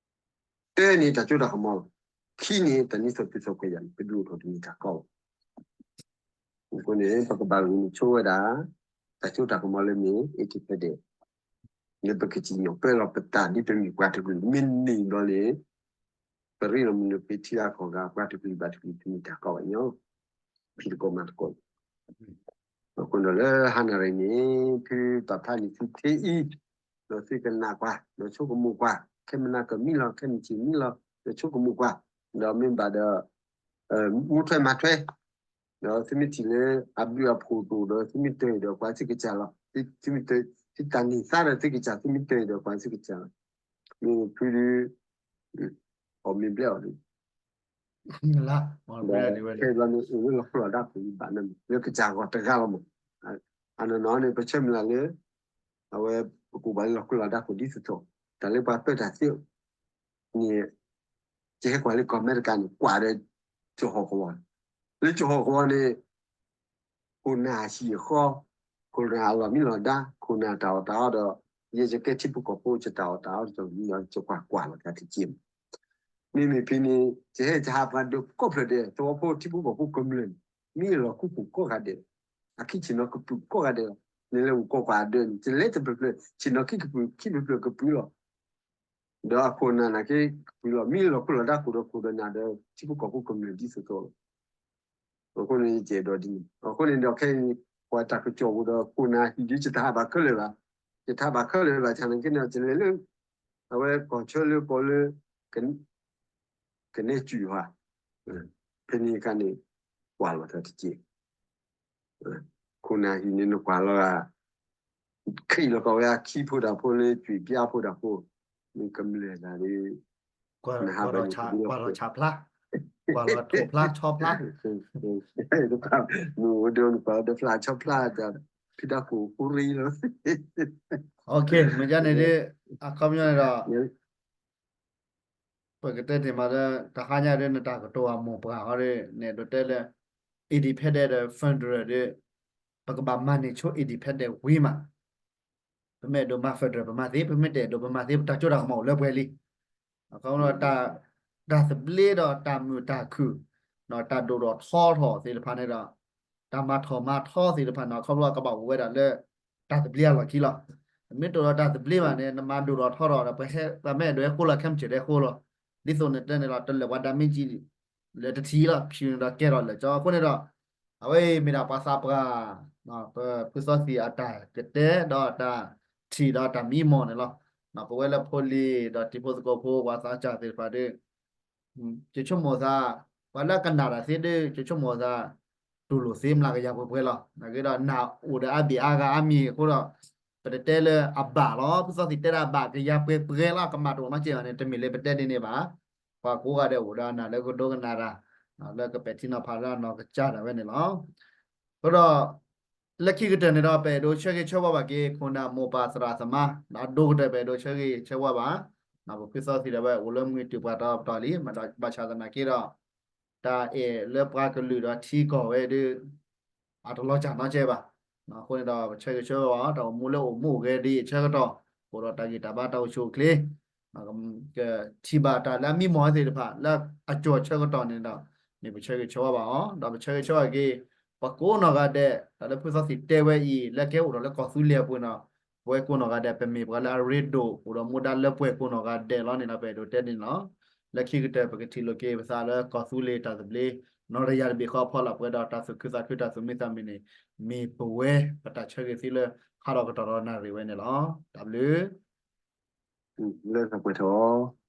န့ၣ်တၢ်စိတၢ်ကမီၤလီၤ, ခံန့ၣ်တၢ်န့ၢ်သီၣ်တုၤသီၣ်ခွဲးယာ်န့ၣ် ပဒုးအိၣ်ထီၣ်တမ့ၢ်တၢ်ကီလီၤ. အဃိန့ၣ် ပကဘၣ်ဂုာ်န့ၢ်ဆိဝဲဒၣ် တၢ်စိတၢ်ကမီၤလၢမ့ၢ် independent လၢပကစံၣ်ညီၣ်ပၢလီၤပသးဒ်ပမ့ၢ်ပှၤတကလုာ် မ့ၢ်န့ၢ်ဘျီန့ၣ် ပရ့လိာ်မုာ်နုာ်ဖံထံဂၤကီၢ်ဂၤ ပှၤတကလုာ်ဘၣ်တကလုာ်တမ့ၢ်တၢ်ကီဘၣ်ညီ ဖံတကိးမၤတကိး အဃိဒီးလၢဟါနၤရံၣ်န့ၣ် ဖုပာ်ဖျါန့ၢ်သုထဲအံၤ ဒီးသုကနၣ်ကွၢ် ဒီးဆိကမိၣ်ကွၢ် ခဲမုၢ်နၤကမံလီၤ ခဲမုၢ်ဆ့ၣ်မံလီၤ ဒီးဆိကမိၣ်ကွၢ် ဒီးမ့ၢ်ဘၣ်ဒီး မူထွဲမၤထွဲ ဒီးသုမ့ၢ်ထံၣ်လၢအဘျုးအဖှိၣ်တအိၣ်ဒီး သုမ့ၢ်တၢၢ်အံၤဒီးကွၢ်သုကစၢ်လီၤ. သုမ့ၢ်တၢၢ် သုတၢ်န့ၢ်သါဒီးသုကစၢ် သုမ့ၢ်တၢၢ်အံၤဒီးကွၢ်သုကစၢ်လီၤ. မ့ၢ်ဖုဒု အီၣ်မ့ၢ်ဘျဲၣ်အီၤဒု ဒီးခဲဘျီန့ၣ် အိၣ်လၢလီၤခိၣ်လီၤဒၣ်ခိၣ်ဘၣ်န့ၣ် လၢကစၢ်ဂီၢ်တဂၤလီၤမး. အနီၢ်နီၢ်န့ၣ် ပဆၢမုၢ်လၢ်လၢ အဝဲပကအိၣ်ဘၣ်လၢလီၤခိၣ်လီၤဒၣ်ခိၣ်ဒ်သိးသိး တၢ်လၢပှၤပၢတၢ်သ့ န့ၣ် ယဟဲကွၢ်လၢကီၢ်အမဲရကၤန့ၣ် ကွၢ်ဒီးကၠီၤဟီၣ်ကဝီၤ, လၢကၠီၤဟီၣ်ကဝီၤန့ၣ် ခိၣ်နၢ်ဟံၣ်အဃီ, ခိၣ်နၢ်အလီၢ်မံလီၢ်ဒါ, ခိၣ်နၢ်တၢ်အီၣ်တၢ်အီဒီး ယဲယကဲထံဖိကီၢ်ဖိ ယတၢ်အီၣ်တၢ်အီဒီး ယကွၢ်ကွၢ်လီၤတၢ်တက့ၢ်မး. မ့မ့ၢ်ဖဲန့ၣ် ယဟဲယဟးပှၤဒၢးကိးဖျၢၣ်ဒဲး သဝီဖိထံဖိကီၢ်ဖိကမျၢၢ်န့ၣ် မ့ၢ်အလီၤကူပူၤကိးဂၤဒဲး, အခံဆ့ၣ်နီၤကပုာ်ကိးဂၤဒဲးလီၤ. နလဲၤအိၣ်ကိးကွၢ်အဒၢးန့ၣ် တလဲၤတဖျၢၣ်ဖျၢၣ် ဆ့ၣ်နီၤခံကပုာ် ခံဖျၢၣ်ဖျၢၣ်ကပုာ်လီၤ. ဒီးအခိၣ်နၢ်နာ်က့ကပုာ်လီၤ မ့ၢ်လီၤခိၣ်လီၤဒၣ်ခိၣ်ဒီးခိၣ်ဒီးနၢ်ဒီး ထံဖိကီၢ်ဖိကမျၢၢ်ဒ်သိးသိးလီၤ. အဃိန့ၣ်ယကဲဒီးဒ်န့ၣ် အဃိန့ၣ်ဒီးခဲအံၤ ပှၤတၢ်ကစီၣ်ပူၤဒီးခိၣ်နၢ်ဟံၣ်ဒ်ယတဟးဘၣ်ခဲလၢာ်ဘၣ်, ယတဟးဘၣ်ခဲလၢာ်ဘၣ်ဆၣ်နာ်က့န့ၣ် ယလဲၤလၢ အဝဲကီၢ်ဆၢလၢကီၢ်လၢ ကနဲစူၣ်ဟါ, ဖဲန့ၣ်အခါန့ၣ် ကွၢ်လီၤတၢ်တက့ၢ် ခိၣ်နၢ်ဟံၣ်န့ၣ်နကွၢ်လီၤဂာ် ခ့ၣ်လီၤကီးဝဲအခံဖိတၢ်ဖိလၢ ကွံာ်ပျါဖိတၢ်ဖိ, မ့ၢ်ကမျၢၢ်တၢ်ဒီး နဟးဘၣ်န့ၣ် ကွၢ်လီၤဆးဖျါ, ကွၢ်လီၤထိၣ်ဖျါဆီဖျါ, မ့ၢ်အိၣ်ဒီးနကွၢ်ဒီးဖျါဆီဖျါတၢ် ဖံးတၢ်ခိၣ်ဃူရံလီၤ. မ့ၢ်ဒ်န့ၣ်ဒီး အခီပညီန့ၣ်ဒီး ပကတဲတ့ၢ်မးလၢ တဟါညါဒီး နတၢ်ကတိၤအမိၢ်ပှၢ်ဟီဒီး နဲဒိးတဲလၢ independent ဒီး federal ဒီး ပကဘၣ်မၤန့ၢ်ဆိ independent ဝံၤမး ပမ့ၢ်အဲၣ်ဒိးမၤ federal ပမၤသ့, ပမ့ၢ်တအဲၣ်ဒိးပမၤသ့, ပတၢ်စိတၢ်ကမီၤအိၣ်လၢပှဲၤလံ. အခီပညီ တၢ်သဘျ့ဒီးတၢ်မုာ်တၢ်ခုၣ်, တၢ်ဒိၣ်ထီၣ်ထီထီၣ်သ့ၣ်တဖၣ်န့ၣ်ဒီး တၢ်မၤထီၣ်မၤထီသ့ၣ်တဖၣ်န့ၣ် အခီပညီကဘၣ်အိၣ်ဝဲဒၣ်လၢ တၢ်သဘျ့အလီၢ်ခံလီၤ. နမ့ၢ်တိၣ်ဒီးတၢ်သဘျ့ဘၣ်န့ၣ် နမၤဒိၣ်ထီၣ်ထီထီၣ်ဒီး ပဟဲ ပမ့ၢ်အဲၣ်ဒိးဟဲဃိလီၤ ခဲမုၢ်ဆ့ၣ်ဒဲဃိလီၤ. ဒ်သိးန့ၣ်တဲန့ၣ်လီၤ တလၢာ်ပှၤဒၣ်မ့ၢ်ကံ လၢတထံၣ်လီၤ ဖၠူန့ၣ်ဒီးကဲထီၣ်လၢာ်ကၠီအဃိန့ၣ်ဒီး အဝဲအံၤမ့ၢ်ဒၣ်ပှၤသးပှၢ် ပဖုသီသံၣ်အတၢ်ကတဲဒီးတၢ်ထံၣ်ဒီးတၢ်မံမီၢ်န့ၣ်လီၤ. ပဝဲလၢဖိလံၤဒီးတံၤဖိသကိးဖိ ပှၤသးစၢ်သ့ၣ်တဖၣ်ဒီး ယဆိကမိၣ်သး ပှၤလၢအကနၣ်တၢ်သ့ဒီး ယဆိကမိၣ်သး တူၢ်လိာ်သ့မျးကယၤပှဲၤပှဲၤလီၤ. နာ်က့ဒီး နၢ်အိၣ်ဒီးအါဘ့ၣ်အါဂၤအါမံၤအဃိဒီး ပတတဲလၢအဘၣ်လီၤ. ဖုသီသံၣ်တဲဒၣ်ဘၣ်ကယၤပှဲၤပှဲၤလီၤ ကမၣ်တအိၣ်နီတစဲးဘၣ်န့ၣ် တမ့ၢ်လၢပတဲဒ်န့ၣ်ဘၣ်. ပှၤကိးဂၤဒဲးအိၣ်ဒီးအနၢ်လၢကဒိကနၣ်တၢ် လၢကပဲာ်ထံနီၤဖးလၢအနီၢ်ကစၢ်ဒၣ်ဝဲန့ၣ်လီၤ. အဃိဒီး လၢခံကတၢၢ်န့ၣ်ဒီး ပအဲၣ်ဒိးဆၢဂ့ၤဆၢဝါဘၣ်က့ၤ ခိၣ်နၢ်မိၢ်ပၢ်သရၣ်သမါ ဒီးအဒိကတၢၢ်ပအဲၣ်ဒိးဆၢဂ့ၤဆၢဝါဘၣ် ပဖုသီသံၣ်ဒၣ်ဝဲအိၣ်လၢမုၢ်တုၤပှၤတီၤပတီၢ်လံ ဘၣ်ဆၣ်သနာ်က့ဒီး တၢ်အဲၣ်လၢပှၤကလုာ်ဒီးထံကီၢ်ဝဲဒီး အတလီၤစၢ်နီတစဲးဘၣ်. အဃိန့ၣ်ဒီး ပဆၢဂ့ၤဆၢဝါဘၣ် တၢ်အိၣ်မူလၢအိၣ်မူအိၣ်ဂဲၤဒ်အံၤအဆၢကတီၢ် အိၣ်ဒီးတၢ်ဂံၢ်တၢ်ဘါတၢ်အိၣ်ဆူၣ်အိၣ်ချ့ ကထံၣ်ဘၣ်တၢ်လၢအမံမီၢ်သ့ၣ်တဖၣ် လၢအစိၤအဆၢကတီၢ်န့ၣ်ဒီး မ့ၢ်ပဆၢဂ့ၤဆၢဝါဘၣ်အီၤ ဒီးပဆၢဂ့ၤဆၢဝါက့ၤ ပကိးနီၢ်ဂၤဒဲး တၢ်လၢဖုသီသံၣ်တဲဝဲအံၤ လၢကဲအိၣ်ဒီးလၢကီၢ်သူလ့ၤအပူၤန့ၣ်ဒီး ပဝဲကိးနီၢ်ဂၤဒဲး ပမ့ၢ်ပှၤလၢအရ့ဒိၣ် အိၣ်ဒီးမူဒါလၢပှဲၤကိးနီၢ်ဂၤဒဲးလီၤန့ၣ်ဒီး ပအဲၣ်ဒိးတဲဒ်န့ၣ်လီၤ. လၢခံကတၢၢ် ပကထံၣ်လိာ်က့ၤပသးလၢကီၢ်သူလ့ၤတၢ်သဘျ့ နီၢ်တယၢ်တဘ့ၣ်ဃီအဖီလာ် ပှဲၤဒီးတၢ်သူၣ်ခုသးခုတၢ်သူၣ်မံသးမုာ်န့ၣ် မ့ၢ်ပဝဲပတၢ်ဆၢဂ့ၤသုလၢ ဟးထီၣ်ကတီၢ်ဒီးနၣ်ရံၣ်ဝဲန့ၣ်လီၤ. တၢ်ဘျုး လၢပှဲၤထီၣ်